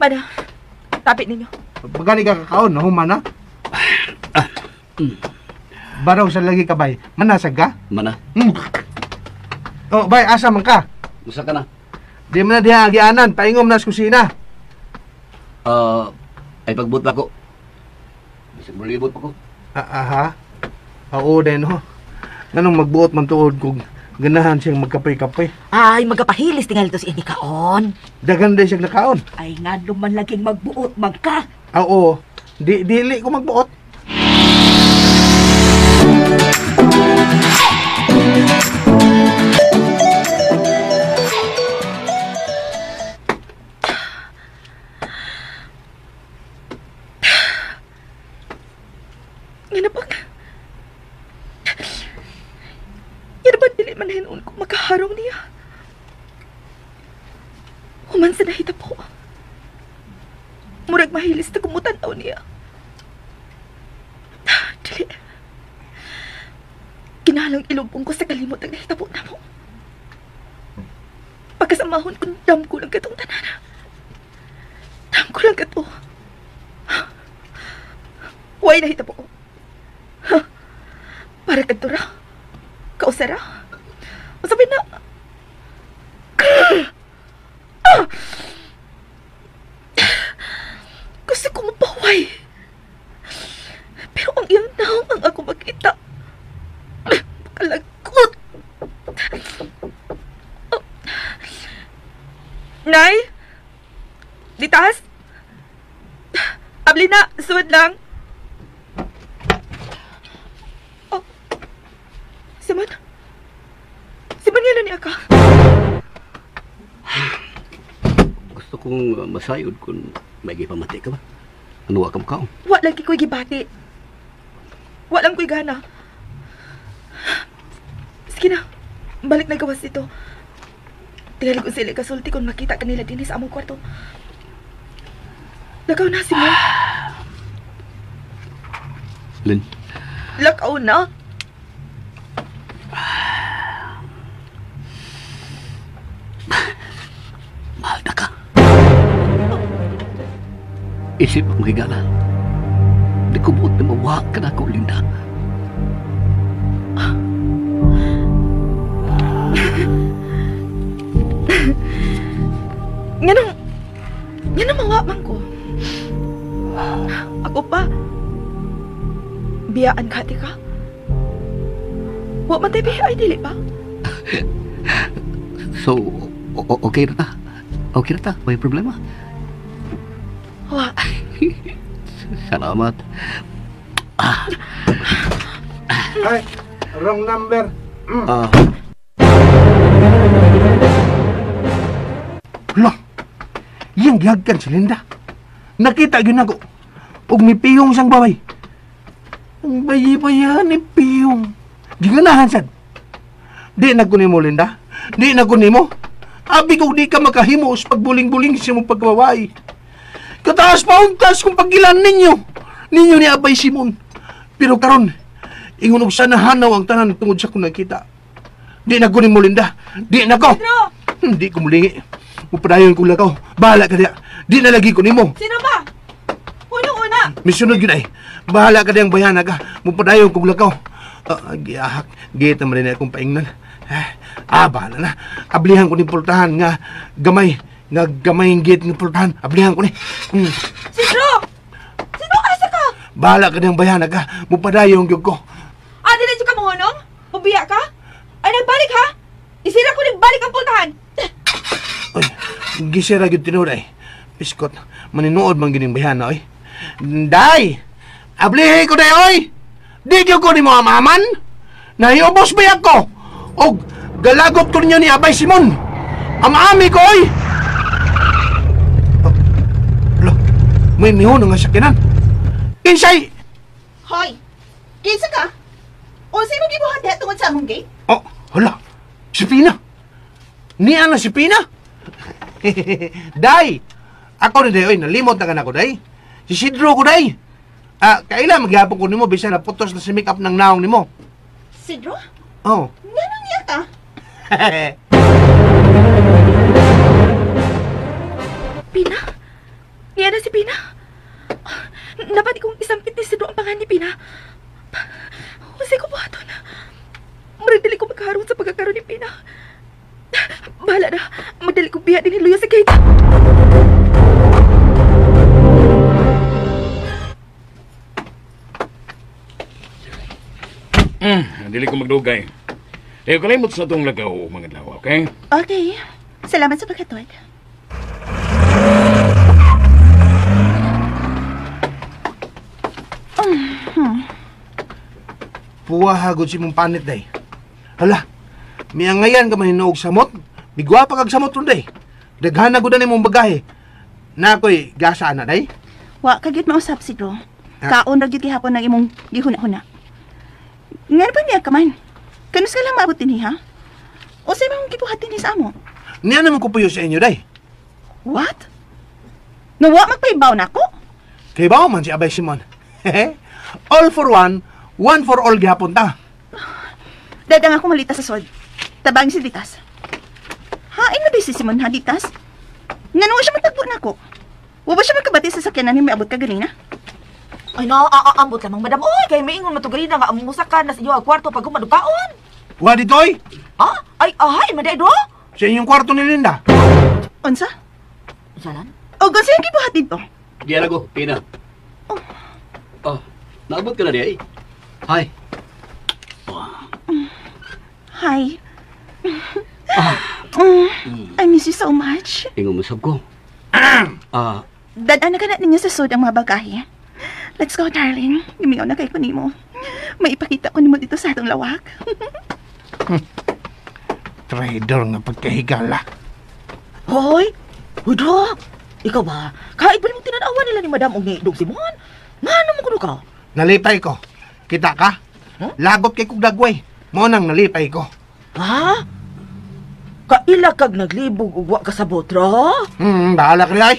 Mana. Tapit ninyo. Pagani ka kakaon, no mana? Baraw sa lagi ka bay. Manasag ka? Mana. Oh, bay, asa man ka? Usa ka na. Di man na diha agianan, paingom na sa kusina. Ay pagbot na ko. Bisag mulibot pa ko. Aha. Oo din ho. Nganong magbuot man tuod kog ganahan siyang magkape-kape. Ay, magkapahilis tingali to si ini kaon. Dagan din siyang nakaon. Ay, ngano man laging magbuot man ka. Oo. Dili ko magbuot. Nga na bang... Nga na ba dili man hinuon ko makaharong niya? Human sa nahita po. Murag mahilis na kumutanaw niya. Dili. Kinahalang ilubong ko sa kalimot ang nahitabo na mo. Pagkasamahon ko, dam ko lang katong tanan. Dam ko lang kato. Huwag nahitabo. Para kadto ra. Kausara. Masabi na. Gusto ko mapaway. Pero ang iyang naong ang ako makita. Makalagot. Inay? Ditas? Abli na, suod lang. Oh. Simon? Simon nga na niya ka. Gusto kong masayod kung may gipamati ka ba? Ano wa ka mukaon? Wa lagi ko'y gibati. Wa lang ko'y gana. Sige na, balik na gawas dito. Tingali ko sila kasulti kung makita kanila din sa among kwarto. Lakaw na, Simon. Lin? Lakaw na. Mahal na ka. Isip ang higala. Di ko buot na mawak ka na ako, Linda. Nga nang mawa man ko. Ako pa. Biyaan ka, di ka? Wa man tayo biya, ay dili pa. So, okay na ta? Okay na ta? May problema? Wa. Salamat. Ay, wrong number. Lah, iyang gihagkan si Linda. Nakita gyud nako. Og mipiyong siyang babay. Ang bayi-bayan ni piyong. Giganahan sad. Di na ko nimo, Linda. Di na ko nimo. Abi ko di ka makahimo sa pagbuling-buling sa imong pagkababay. Kataas pa untas kung paggilan ninyo. Ninyo ni Abay Simon. Pero karon, ingon og sana hanaw ang tanan tungod sa kung nakita. Di na ko nimo, Linda. Di na ko. Hindi ko mulingi. Mupadayon kong lakaw. Bahala ka diya. Di na lagi ko nimo. Sino ba? Unang-una. Misunod yun ay. Bahala ka diyang bayana ka. Mupadayon kong lakaw. Giahak. Gita mo rin akong paingnan. Bahala na. Ablihan ko ni pultahan nga gamay. Nga gamay ang git nga pultahan. Ablihan ko ni. Sidro! Sidro, asa ka? Bahala ka diyang bayana ka. Mupadayon gyud ko. Di na ka mohonong? Mubiya ka? Ay, nagbalik ha? Isira ko ni balik ang pultahan. Gisira gyud tinuod ay. Piskot, maninuod man gining bayana oy. Day! Ablihi ko day oy! Di gyud ko nimo amaman. Nahiubos ba ko? Og galagot ko ninyo ni Abay Simon. Amami ko oy. Lo, may mihon nga sakyanan. Kinsay? Hoy! Kinsa ka? Unsay mo gibuhat diha tungod sa among gate? Oh, hala. Si Pina. Niya na si Pina. Day! Ako ni day, oy, nalimot na ka na ko, day. Si Sidro ko, day. Kaila maghapon ko nimo bisan naputos na si make-up ng naong nimo. Sidro? Oh. Ngano niya ka? Pina? Niya na si Pina. Dapat kong isampit ni Sidro ang pangan ni Pina. Unsay ko buhaton. Murag dili ko magkaroon sa pagkakaroon ni Pina. Bahala na. Magdali ko biya din hiluyo sa gate. Dili ko magdugay. Tayo kalimot sa itong lagaw, mga adlaw, okay? Okay. Salamat sa pagkatod. Puwa hagod si mong panit, day. Hala, miangayan ka man hinuog samot. Migwa pa kag samot ron, day. Daghan na gud na nimong bagahe. Na ako'y gasa na, day. Wa ka gyud mausap, Sidro. Kaon ra gyud gihapon ang imong gihuna-huna. Ngano ba niya ka man? Kanus ka lang maabot dinhi, ha? Unsay man gibuhat dinhi sa amo? Niya naman ko puyo sa inyo, day. What? Nga wa magpahibaw nako? Kay bawo man si Abay Simon. All for one, one for all gihapon ta. Dadang ako malita sa sod. Tabang si Ditas. Hain na si Simon ha, Ditas? Ngano siya matagpo nako? Wa ba siya magkabati sa sakyanan ni miabot ka ganina? Ay na, aambot lamang madam. Oy, kay maingon matugay na nga amusa ka na sa iyo ang kwarto pag humadukaon. Wa ditoy? Ha? Ay, ahay, maday do? Sa inyong kwarto ni Linda. Unsa? Unsalan? O unsa yung gibuhat dito? Diyan ako, Pina. Oh, naabot ka na diay. Hi. Hi. I miss you so much. Ingon mo sab ko. Dadaan na ka na ninyo sa sud ang mga bagahe. Let's go, darling. Gimingaw na kay ko nimo. May ipakita ko nimo dito sa atong lawak. Trader nga pagkahigala. Hoy! Hoy, Dok! Ikaw ba? Kahit ba nimong tinanawa nila ni Madam og ni Dog Simon? Ngano mo kuno ka? Nalipay ko. Kita ka? Huh? Lagot kay kog dagway. Mo nang nalipay ko. Ha? Kaila kag naglibog ug wa ka sabot ra? Bahala ka ay.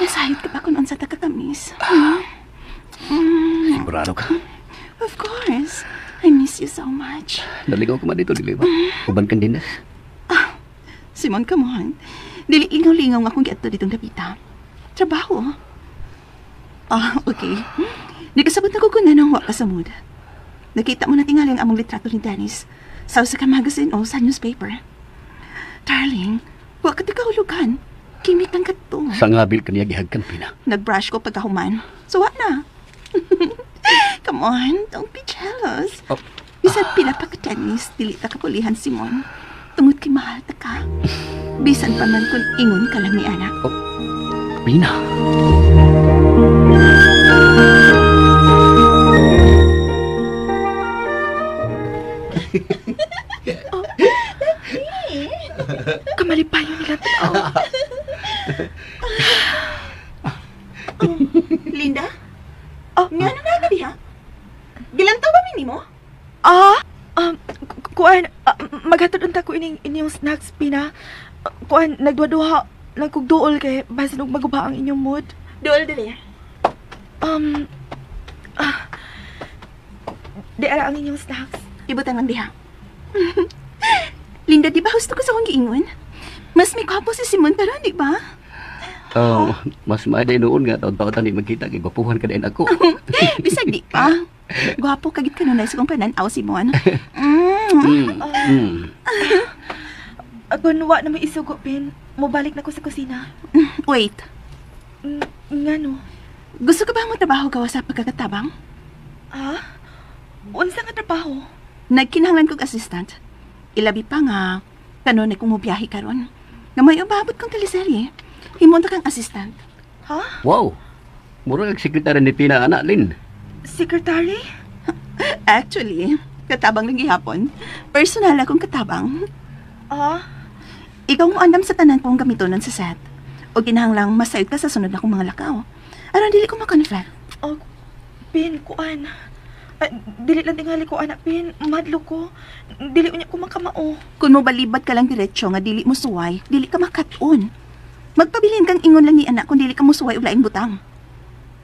Nasayod ka pa kung unsa ta kakamis. Sigurado ka? Of course. I miss you so much. Naligaw ka man dito, dili ba? Uban kang dinas. Simon, come on. Dili ingaw-lingaw nga akong giadto ditong dapita. Trabaho. Okay. Nakasabot na ko kung nanong wa ka sa mood. Nakita mo na tingali ang among litrato ni Dennis sa usa ka magazine o sa newspaper. Darling, wa ka kahulugan. Kimit ang katong. Sa ngabil ka niya gihagkan, Pina. Nag-brush ko pagkahuman. So, wa na. Come on, don't be jealous. Oh. Bisan pila pa ka, Dennis, dili ta kapulihan, Simon. Tungod kay mahal ta ka. Bisan pa man kung ingon ka lang ni anak. Oh. Pina. Oh, kamalipayo nila tao. Oh, Linda? Oh, nga ano na gabi ha? Gilantaw ba minimo? Kuan, maghatod unta ko ining inyong snacks, Pina. Kuan, nagduha-duha lang kog duol kay basin og maguba ang inyong mood. Duol dili. Di ara ang inyong snacks. Ibutan lang diha. Linda, di ba husto ko sa akong giingon? Mas may gwapo si Simon karon, di ba? Oh, mas maaday noon nga taon-taon di magkita kay gwapuhan ka din ako. Bisag di pa. Gwapo kagit kanunay sa kong panan-aw, Simon. Kung wa na may isugo, Pin, mobalik na ko sa kusina. Wait. Ngano? Gusto ka ba mo trabaho gawa sa pagkakatabang? Ha? Unsa nga trabaho? Nagkinahanglan kog assistant. Ilabi pa nga, kanon ay kung mubiyahe karon. Na may ubabot kong teleserye. Himunta kang assistant. Ha? Wow! Mura kag sekretary ni Pina, anak, Lin. Secretary? Actually, katabang lang gihapon. Personal akong katabang. Ah? Ikaw mo andam sa tanan kong gamitonon sa set. O kinahanglang masayod ka sa sunod na akong mga lakaw. Aron dili ko makonflict. Oh, Pin, kuan. Dili lang tingali ko, anak, Pin. Madlo ko. Dili unya ko makamao. Kung mo balibat ka lang diretsyo nga dili mo suway, dili ka makatun. Magpabilin kang ingon lang ni anak kung dili ka mo suway og laing butang.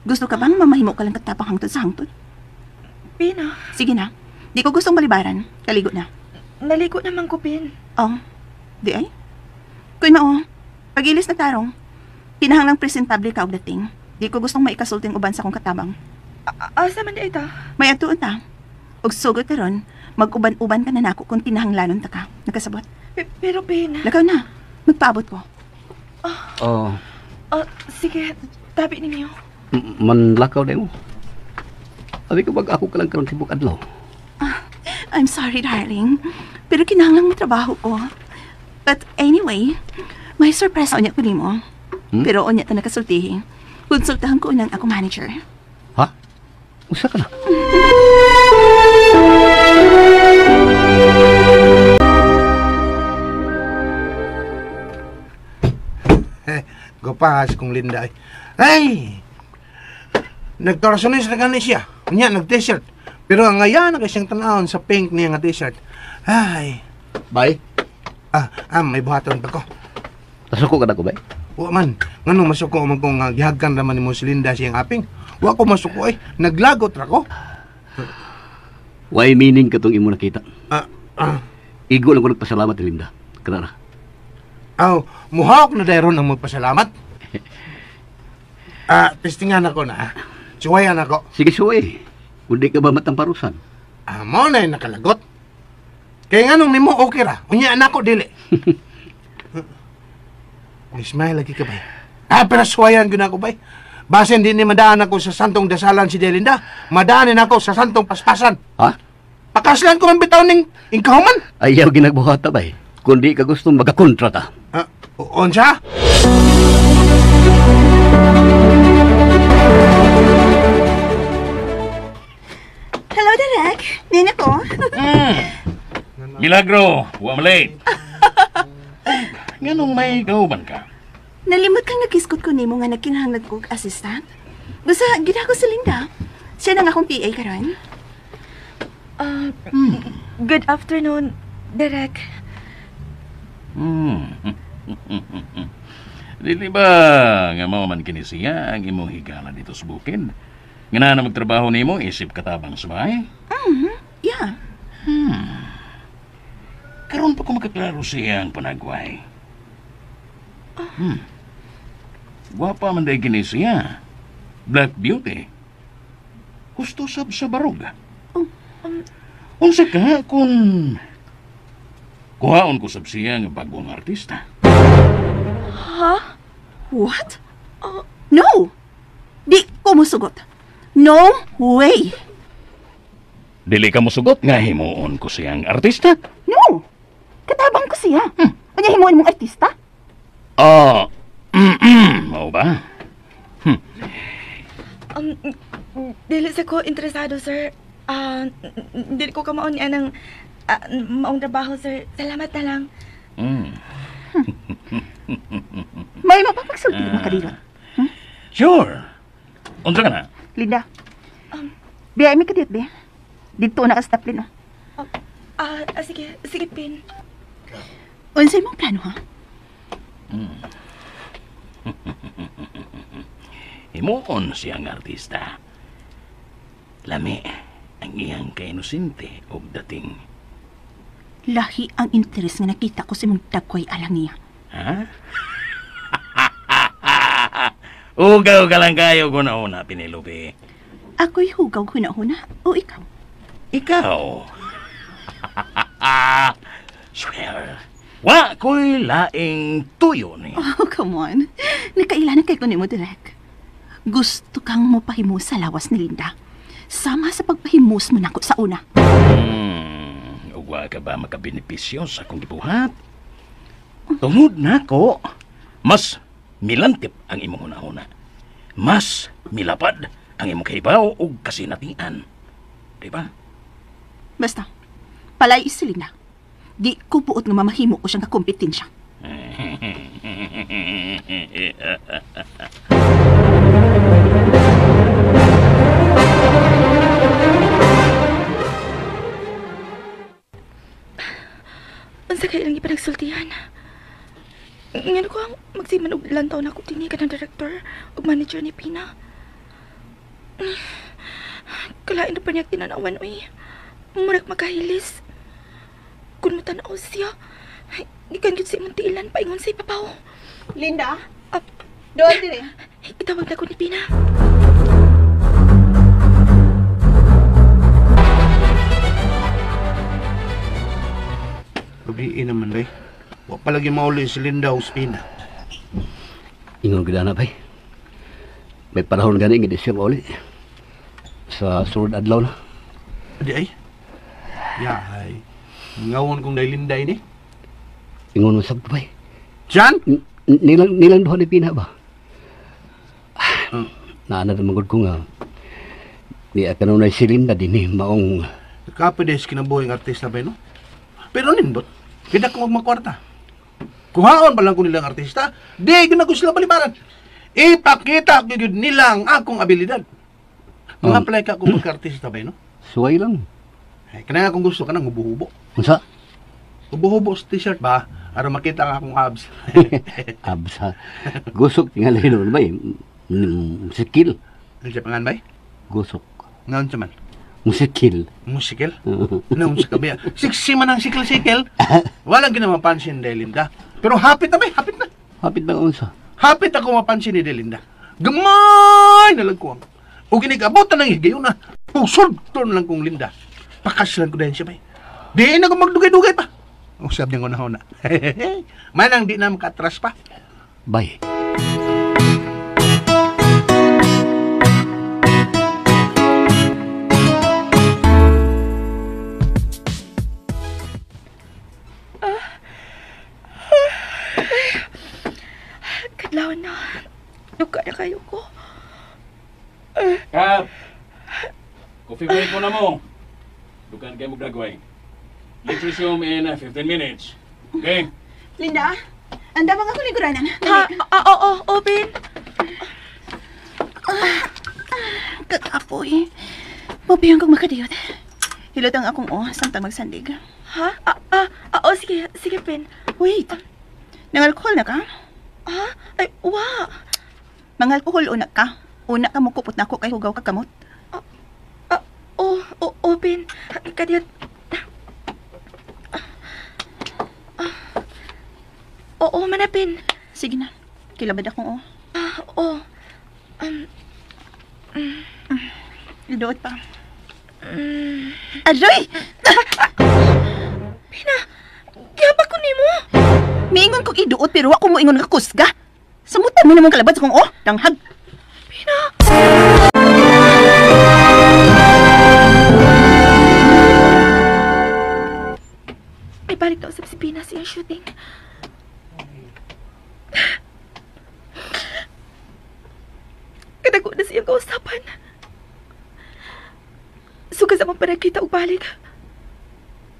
Gusto ka bang mamahimo ka lang katapang hangtod sa hangtod? Pin, ah. Sige na. Di ko gustong balibaran. Kaligo na. Naligo naman ko, Pin. Oh, di ay? Kun mao, pagilis na tarong. Kinahanglang presentable ka og dating. Di ko gustong maikasulting uban sa akong katabang. Asa man di ay ta? May atuon ta. Og sugod karon, mag-uban-uban ka na nako kung kinahanglanon ta ka. Nagkasabot? Pero Pin. Lakaw na. Magpaabot ko. Oh. Sige, tabi ninyo. Manlakaw na mo. Abi ko bag ako ka lang karon tibok adlaw. I'm sorry, darling. Pero kinahanglan mo trabaho ko. But anyway, may surprise unya ko nimo. Pero unya ta nakasultihi. Konsultahan ko unang ako manager. Ha? Usa ka na? Gopahas kong Linda ay. Ay! Nagtorsonis na gani siya. Unya, nag-t-shirt. Pero ang ngayon, na siyang tanawon sa pink niya nga t-shirt. Ay. Bay? May buhaton pa ko. Nasuko ka na ko, bay? Wa man. Nganong masuko man kung gihagkan raman ni mo si Linda siyang aping. Wa ko masuko ay. Naglagot ra ko. Why meaning ka tong imo nakita? Igo lang ko nagpasalamat ni Linda. Kanara. Aw, muhawak na dayron ang magpasalamat. Testingan ako na. Suwayan ako. Sige, suway. Kundi ka ba matamparusan? Mo na yung nakalagot. Kaya nga nung nimo okay ra. Unya anak ko dili. May smile lagi ka ba? Pero suwayan ko na ako ba? Basin di ni madaan ako sa santong dasalan si Delinda. Madaanin ako sa santong paspasan. Ha? Pakaslan ko man bitaw ning ingkahuman. Ayaw ginagbuhat ta bay. Kundi ka gusto magakontra ta. Unsa? Hello, Derek. Nina ko. Milagro, wa malate. Nganong may kauban ka? Nalimot kang nakiskot ko nimo nga nagkinahanglan ko og assistant. Basta gid ako si Linda. Siya nang akong PA karon. Good afternoon, Derek. Dili ba nga mao man kini siya ang imong higala dito sa bukid? Nga na magtrabaho nimo isip katabang sa bahay? Yeah. Karon pa ko makaklaro siya ang panagway. Gwapa man day kini siya. Black Beauty. Gusto sab sa barog. Unsa ka kung kuhaon ko sab siya nga bagong artista? Ha? What? No! Di ko musugot. No way! Dili ka musugot nga himuon ko siyang artista? No! Katabang ko siya. Unya himuon mong artista? Mao ba? Dili sa ko interesado, sir. Dili ko kamaon niya ng maong trabaho, sir. Salamat na lang. May mapapagsulti mo kadilot. Sure. Unsa ka na? Linda. Biya mi kadiyot, be. Dito na ka sa taplin, oh. Sige, sige, Pin. Unsay mong plano, ha? Himuon siyang artista. Lami ang iyang kainosente og dating. Lahi ang interes nga nakita ko sa imong dagkoy alang niya. Ha? Ugaw ka lang kayo guna-una, Penelope. Ako'y hugaw huna-huna o ikaw? Ikaw? Swear. Wa ko'y laing tuyo ni. Oh, come on. Nakailanan kay ko nimo, Direk. Gusto kang mopahimo sa lawas ni Linda. Sama sa pagpahimos mo nako sa una. Ugwa ka ba makabenepisyo sa akong gibuhat? Tungod nako, mas milantip ang imong hunahuna. Mas milapad ang imong kahibaw ug kasinatian. Di ba? Basta, palay si Linda. Di ko buot nga mamahimo ko siyang kakompetensya. Unsa kay ilang ipanagsultihan? Ngano ko ang magsiman og lantaw na ko dinhi kanang director ug manager ni Pina. Kalain na pa niya tinanawan, uy. Murag makahilis. Kung matanaw siya, gikan gyud sa imong tiilan paingon sa ipapaw. Linda? Doon dire. Itawag na ko ni Pina. Gabiin naman, bay. Wa palagi mauli si Linda o si Pina. Ingon gid na, bay. May panahon gani nga di siya mauli. Sa sunod adlaw na. Di ay. Ya ay. Ngawon kong dahil Linda ini. Ingon mo sab bay. Jan? Nilang duha ni Pina ba? Naana na magod ko nga. Di kanunay si Linda din eh, maong... Kapides kinabuhi ang artista ba, no? Pero nindot, kita ko magmakwarta. Kuhaon pa lang ko nilang artista, di gina ko sila balibaran. Ipakita ko yun nilang akong abilidad. Mga play ka kung magka-artista ba, no? Suway lang. Ay, kanang akong gusto, kanang hubo-hubo. Unsa? Hubo-hubo sa t-shirt ba? Aron makita ang akong abs. Abs, ha? Gusok tingali noon ba? Musikil. Ano siya pangan ba? Gusok. Ngayon siya man? Musikil. Musikil? Ano sa kabiya? Siksi man ang sikil-sikil. Walang ginamapansin, Delinda. Pero hapit na ba? Hapit na. Hapit ba unsa? Hapit ako mapansin ni Delinda. Gamay na lang ko ang. O ginigabot na ng higayon na. Pusod lang kong Linda. Pakaslan ko dahil siya ba? Di na ko magdugay-dugay pa. Usap niya na-una. Manang di na makatras pa. Bye. Adlaw na. Duka na kayo ko. Kat! Coffee break mo na mo. Dukan kayo magdagway. Let's resume in 15 minutes. Okay? Linda, anda mga kuliguranan. Ha? Oo, oo, Pin. Kakapoy. Mabiyang kong makadiyot. Hilot ang akong o, samtang magsandig. Ha? Oo, sige, sige, Pin. Wait. Nangalkohol na ka? Ha? Ay, wa. Mangalkohol una ka. Una ka mukupot na ako kay hugaw ka kamot. Oo, Pin. Kadiyot. Oo, manapin. Sige na. Kilabad akong o. Oo. Idoot pa. Aroy! Pina, giyaba ko nimo. Miingon kong iduot pero ako mo ingon nga kusga. Samutan mo namang kalabad sa kong o. Tanghag. Pina! Ay, balik na usap si Pina sa iyang shooting. Kadago na siyang kausapan. Suka sa mga panagkita og balik.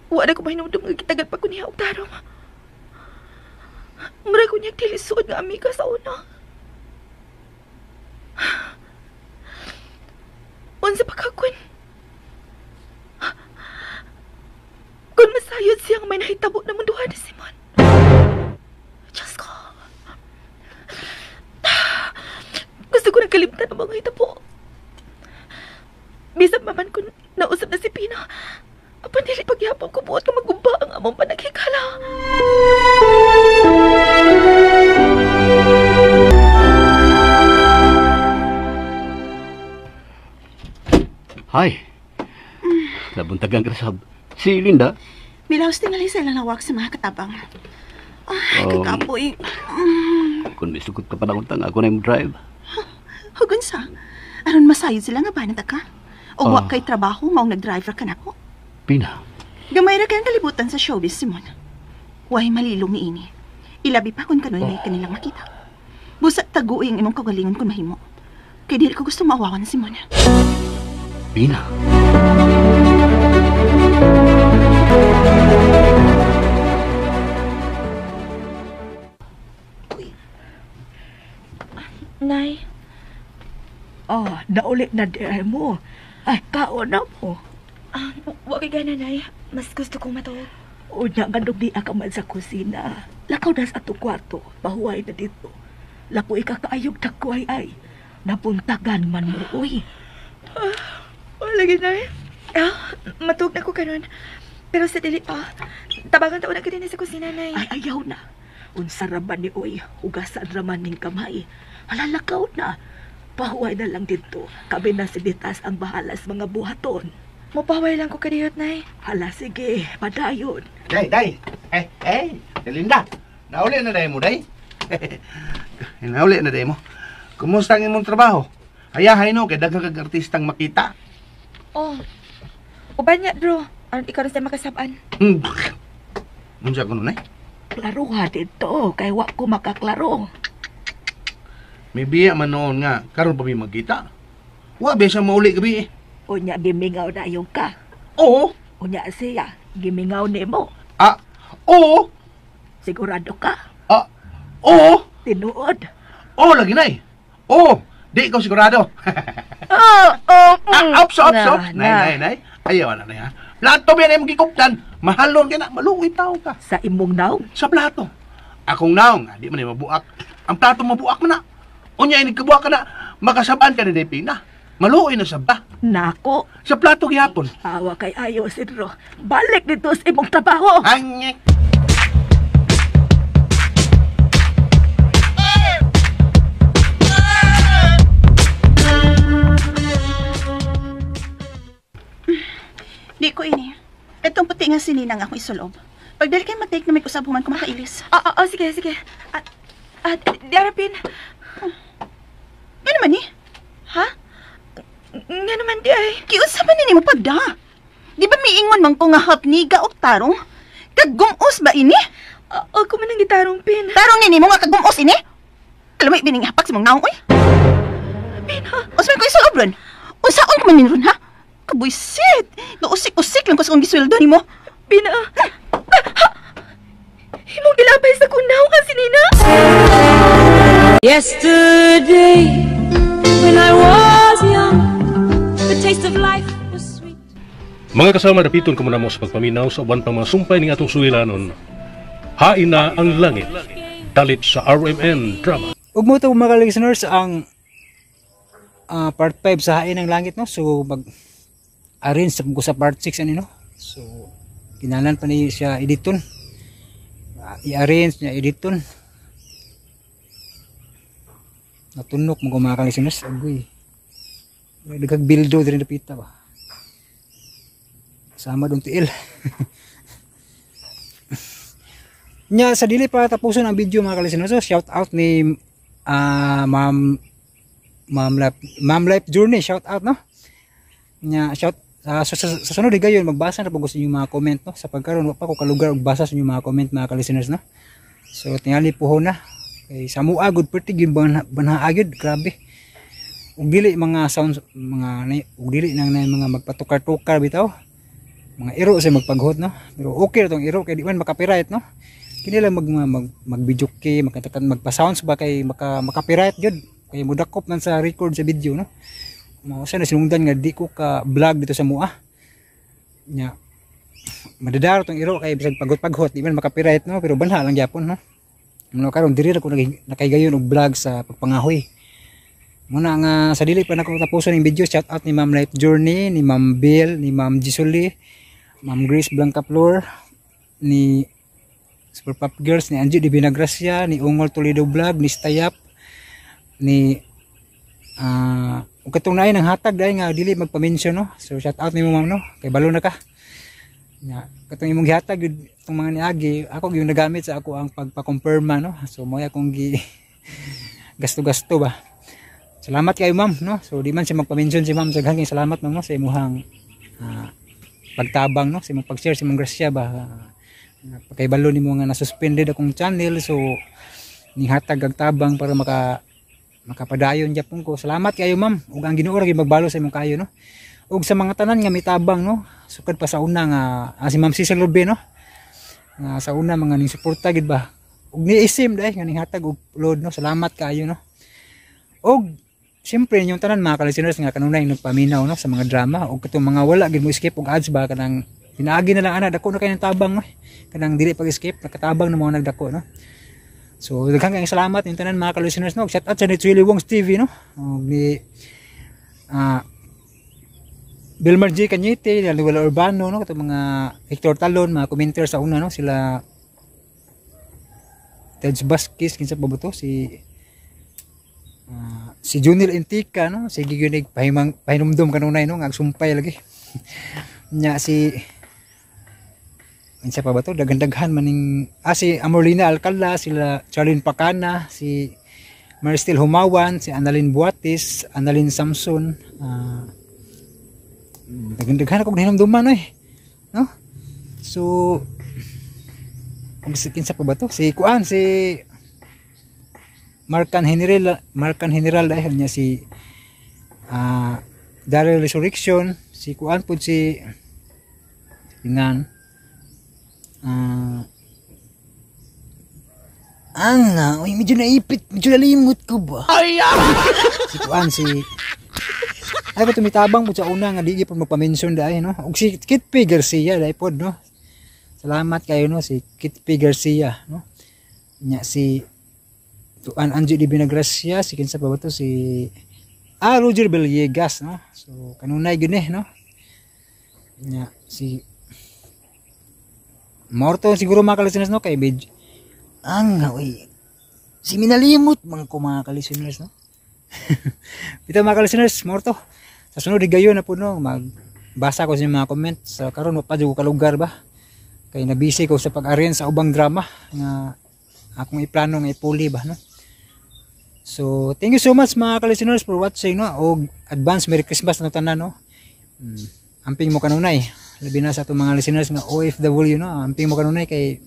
Wala ko mahinumdum nga gitagan pa ko niya og tarong. Mura ko niya tilisuod nga amiga sa una. Unsa pa ka kun? Kun masayod siyang may nahitabo na munduhan ni Simon. Diyos ko. Gusto ko nang kalimtan ang mga hitabo. Bisan pa man kung nausap na si Pina, apan dili pagyapon ko buot ka magumba ang among panaghikala. Hi. Nabuntagan ka sab. Si Linda. Milaos tingali sa ilang lawak sa mga katabang. Ay, kakapoy. Kung may sukot ka pa na utang, ako na yung drive. Hugon sa. Aron masayod sila nga banat ka. O wa kay trabaho, maong nag-driver ka na po. Pina. Gamay ra kayang kalibutan sa showbiz, Simon. Way malilong ni ini. Ilabi pa kung kanoy may kanilang makita. Busa taguoy ang imong kagalingon kung mahimo. Kay dili ko gusto maawawan si Simon. Pina. Nay. Oh, nauli na di mo. Ay, kaon na mo. Wa kay gana, Nay. Mas gusto kong matuog. Unya nga di ka man sa kusina. Lakaw na sa atong kwarto. Pahuway na dito. Lako ikakaayog takway ay. Napuntagan man mo, uy. Wala lagi, Nay. Matuog na ko karon. Pero sa dili pa. Tabangan taon na ka din sa kusina, Nay. Ay, ayaw na. Unsa raman ni uy. Hugasan raman ning kamay. Halalakaw na. Pahuway na lang dito. Kami na si Ditas ang bahala sa mga buhaton. Mupahuway lang ko kadiyot, Nay. Hala, sige. Padayon. Day, day. Eh, Linda. Nauli na day mo, day. Nauli na day mo. Kumusta ang imong trabaho? Ayahay no, kay daghang kag artistang makita. Oh. Uban niya, bro. Aron ikaw na sa makasab-an. Unsa ko nun, eh? Klaruha dito, kay wa ko makaklaro. May biya man noon nga, karon pa mi magkita. Wa ba siya mauli gabi eh. Unya gimingaw na yung ka. Oo. Unya siya, gimingaw nimo. Ah, oo. Sigurado ka? Ah, oo. Tinuod. Oo, lagi nay. Oo, di ko sigurado. Oo, oo. Ops, ops, ops. Nay, nay, nay. Ayaw na, nay ha. Plato ba yan ay magikuptan? Mahalon ka na, maluoy tao ka. Sa imong naong? Sa plato. Akong naong, di man ay mabuak. Ang plato mabuak man na. Unya, ay nagkabuak ka na. Makasabaan ka ni Pina. Maluoy na saba. Nako. Sa plato gihapon. Awa kay ayo, Sidro. Balik dito sa imong trabaho. Angek. Di ko ini. Itong puti nga sininang ako isulob. Pagdali kayo mag-take na may kusab human ko makailis. Oo, sige, sige. Diarapin. Nga naman eh? Ha? Nga naman di ay. Kiunsa man nini mo pagda? Di ba miingon man ko nga hapniga o tarong? Kagumos ba ini? Ako man ang gitarong, Pin. Tarong nini mo nga kagumos ini? Kalumay bining hapak sa mong naong, oy. Bina. Unsa man ko isuob ron? Unsaon ka man ron, ha? Kabuisit. Nausik-usik lang ko sa kong gisweldo nimo. Bina. Himong gilabay sa kunaw ka si Nina. Yesterday, when I was young, the taste of life was sweet. Mga kasama, dapiton ko muna mo sa pagpaminaw sa uban pang mga sumpay ning atong sulilanon. Hain na ang langit. Dalit sa RMN Drama. Ug mo to, mga listeners, ang part 5 sa Hain ng Langit, no. So mag arrange sa ko sa part 6 ani, no. So kinahanglan pa ni siya editon. I-arrange niya, editon. Natunok mo ko, mga listeners, agoy. Daghang bildo diri napita ba. Sama dong tiil. Nya sa dili pa tapuson ang video, mga listeners. So shout out ni Ma'am Ma'am Life, Ma'am Life Journey, shout out, no. Nya shout sa sunod gayon magbasa na po ko sa inyong mga comment, no. Sa pagkaron wa pa ko kalugar og basa sa inyong mga comment, mga listeners, no. So tingali puho na kay sa mua gud perti gyud banha gyud, grabe. Ug dili mga sounds mga ug dili nang na mga magpatukar-tukar bitaw. Mga iro sa magpaghot, no. Pero okay ra tong iro kay di man makapiright, no. Kini lang mag video kay makatakan magpa-sounds ba kay maka-copyright gyud kay modakop man sa record sa video, no. Mao sa nasinungdan nga di ko ka vlog dito sa mua. Nya madadaro tong iro kay bisag paghot-paghot di man maka-copyright, no, pero banha lang gyapon, no. Muna karon diri ra ko nakaigayon og vlog sa pagpangahoy. Muna nga sa dili pa nako tapuson ning video, shout out ni Ma'am Life Journey, ni Ma'am Bill, ni Ma'am Gisoli, Ma'am Grace Blancaflor, ni Super Pop Girls, ni Angie Divina Gracia, ni Ungol Toledo Vlog, ni Stayap, ni ug katong naay nang hatag dai nga dili magpa-mention, no. So shout out nimo, ma'am, no, kay balo na ka. Nya katong imong gihatag gyud itong mga niagi ako gyud nagamit sa ako ang pagpa-confirma, no. So mo akong gi gasto-gasto ba. Salamat kayo, ma'am, no. So di man siya magpa-mention si ma'am, daghan kay salamat, ma'am, no, sa imuhang pagtabang, no, sa imong pag-share sa imong grasya ba. Pagkaibalo nimo nga na-suspended akong channel, so nihatag ang tabang para makapadayon gyapon ko. Salamat kayo, ma'am, ug ang Ginoo ra gyud magbalo sa imong kayo, no. Ug sa mga tanan nga mitabang, no, sukad pa sa una nga si Ma'am Cecil Ruben, no, nga sa una mga ning suporta gid ba ug niisim dai nga ning hatag og load, no. Salamat kaayo, no. Ug siyempre inyong tanan, mga ka-listeners, nga kanunay nagpaminaw, no, sa mga drama ug katong mga wala gid mo skip og ads ba, kanang pinaagi na lang ana, dako na kay ng tabang, no, kanang dili pag skip nakatabang na mga nagdako, no. So daghang kayong salamat inyong tanan, mga ka-listeners, no. Shout out sa ni Chili Wong's TV, no, ug ni Bilmar G. Cañete, Luwala Urbano, no, katong mga Hector Talon, mga commenter sa una, no, sila Ted Vasquez, kinsa pa ba to, si si Junil Intika, no, si Gigunig pahimang pahinumdum kanunay, no, nga sumpay lagi. Nya si kinsa pa ba to, daghan-daghan maning si Amorlina Alcala, sila Charlene Pacana, si Maristel Humawan, si Annalyn Buatis, Annalyn Samson, daghan-daghan ako nahinumduman, eh, no. So kinsa pa ba to, si kuan, si Marcan General, Marcan General dahil niya si Daryl Resurrection, si kuan pud, si ingan Ana, uy, medyo naipit, medyo nalimot ko ba? Ay, si kuan, si ay ko tumitabang po sa una nga di gyud magpa-mention dai, no. Ug si Kit P Garcia dai pod, no. Salamat kayo, no, si Kit P Garcia, no. Nya si Tuan Anjo Divina Gracia, si kinsa pa ba to, si Roger Villegas, no. So kanunay gyud eh, no. Nya si Morto siguro, mga ka-listeners, no, kay medyo Ang uy, si minalimot man ko, mga ka-listeners, no. Bitaw, mga ka-listeners, morto. Sa sunod higayon na po, no, magbasa ko sa inyong mga comment. Sa karon wa pa jud ko kalugar ba. Kay nabisi ko sa pag-arrange sa ubang drama nga akong iplano nga ipuli ba, no. So, thank you so much, mga ka-listeners, for watching, no. Og advance Merry Christmas na tanan, no. Amping mo kanunay. Labi na sa atong mga listeners nga OFW, no. Amping mo kanunay kay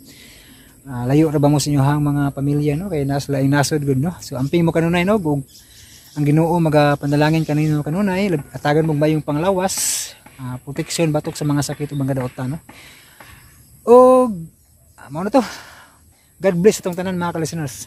Layo ra ba mo sa inyohang mga pamilya, no, kay nas laing nasod gud, no. So amping mo kanunay, no, ug ang Ginoo magapanalangin kanino kanunay, atagan mo mayong panglawas, proteksyon batok sa mga sakit ug mga dautan, no. Og mao na to. God bless atong tanan, mga ka-listeners.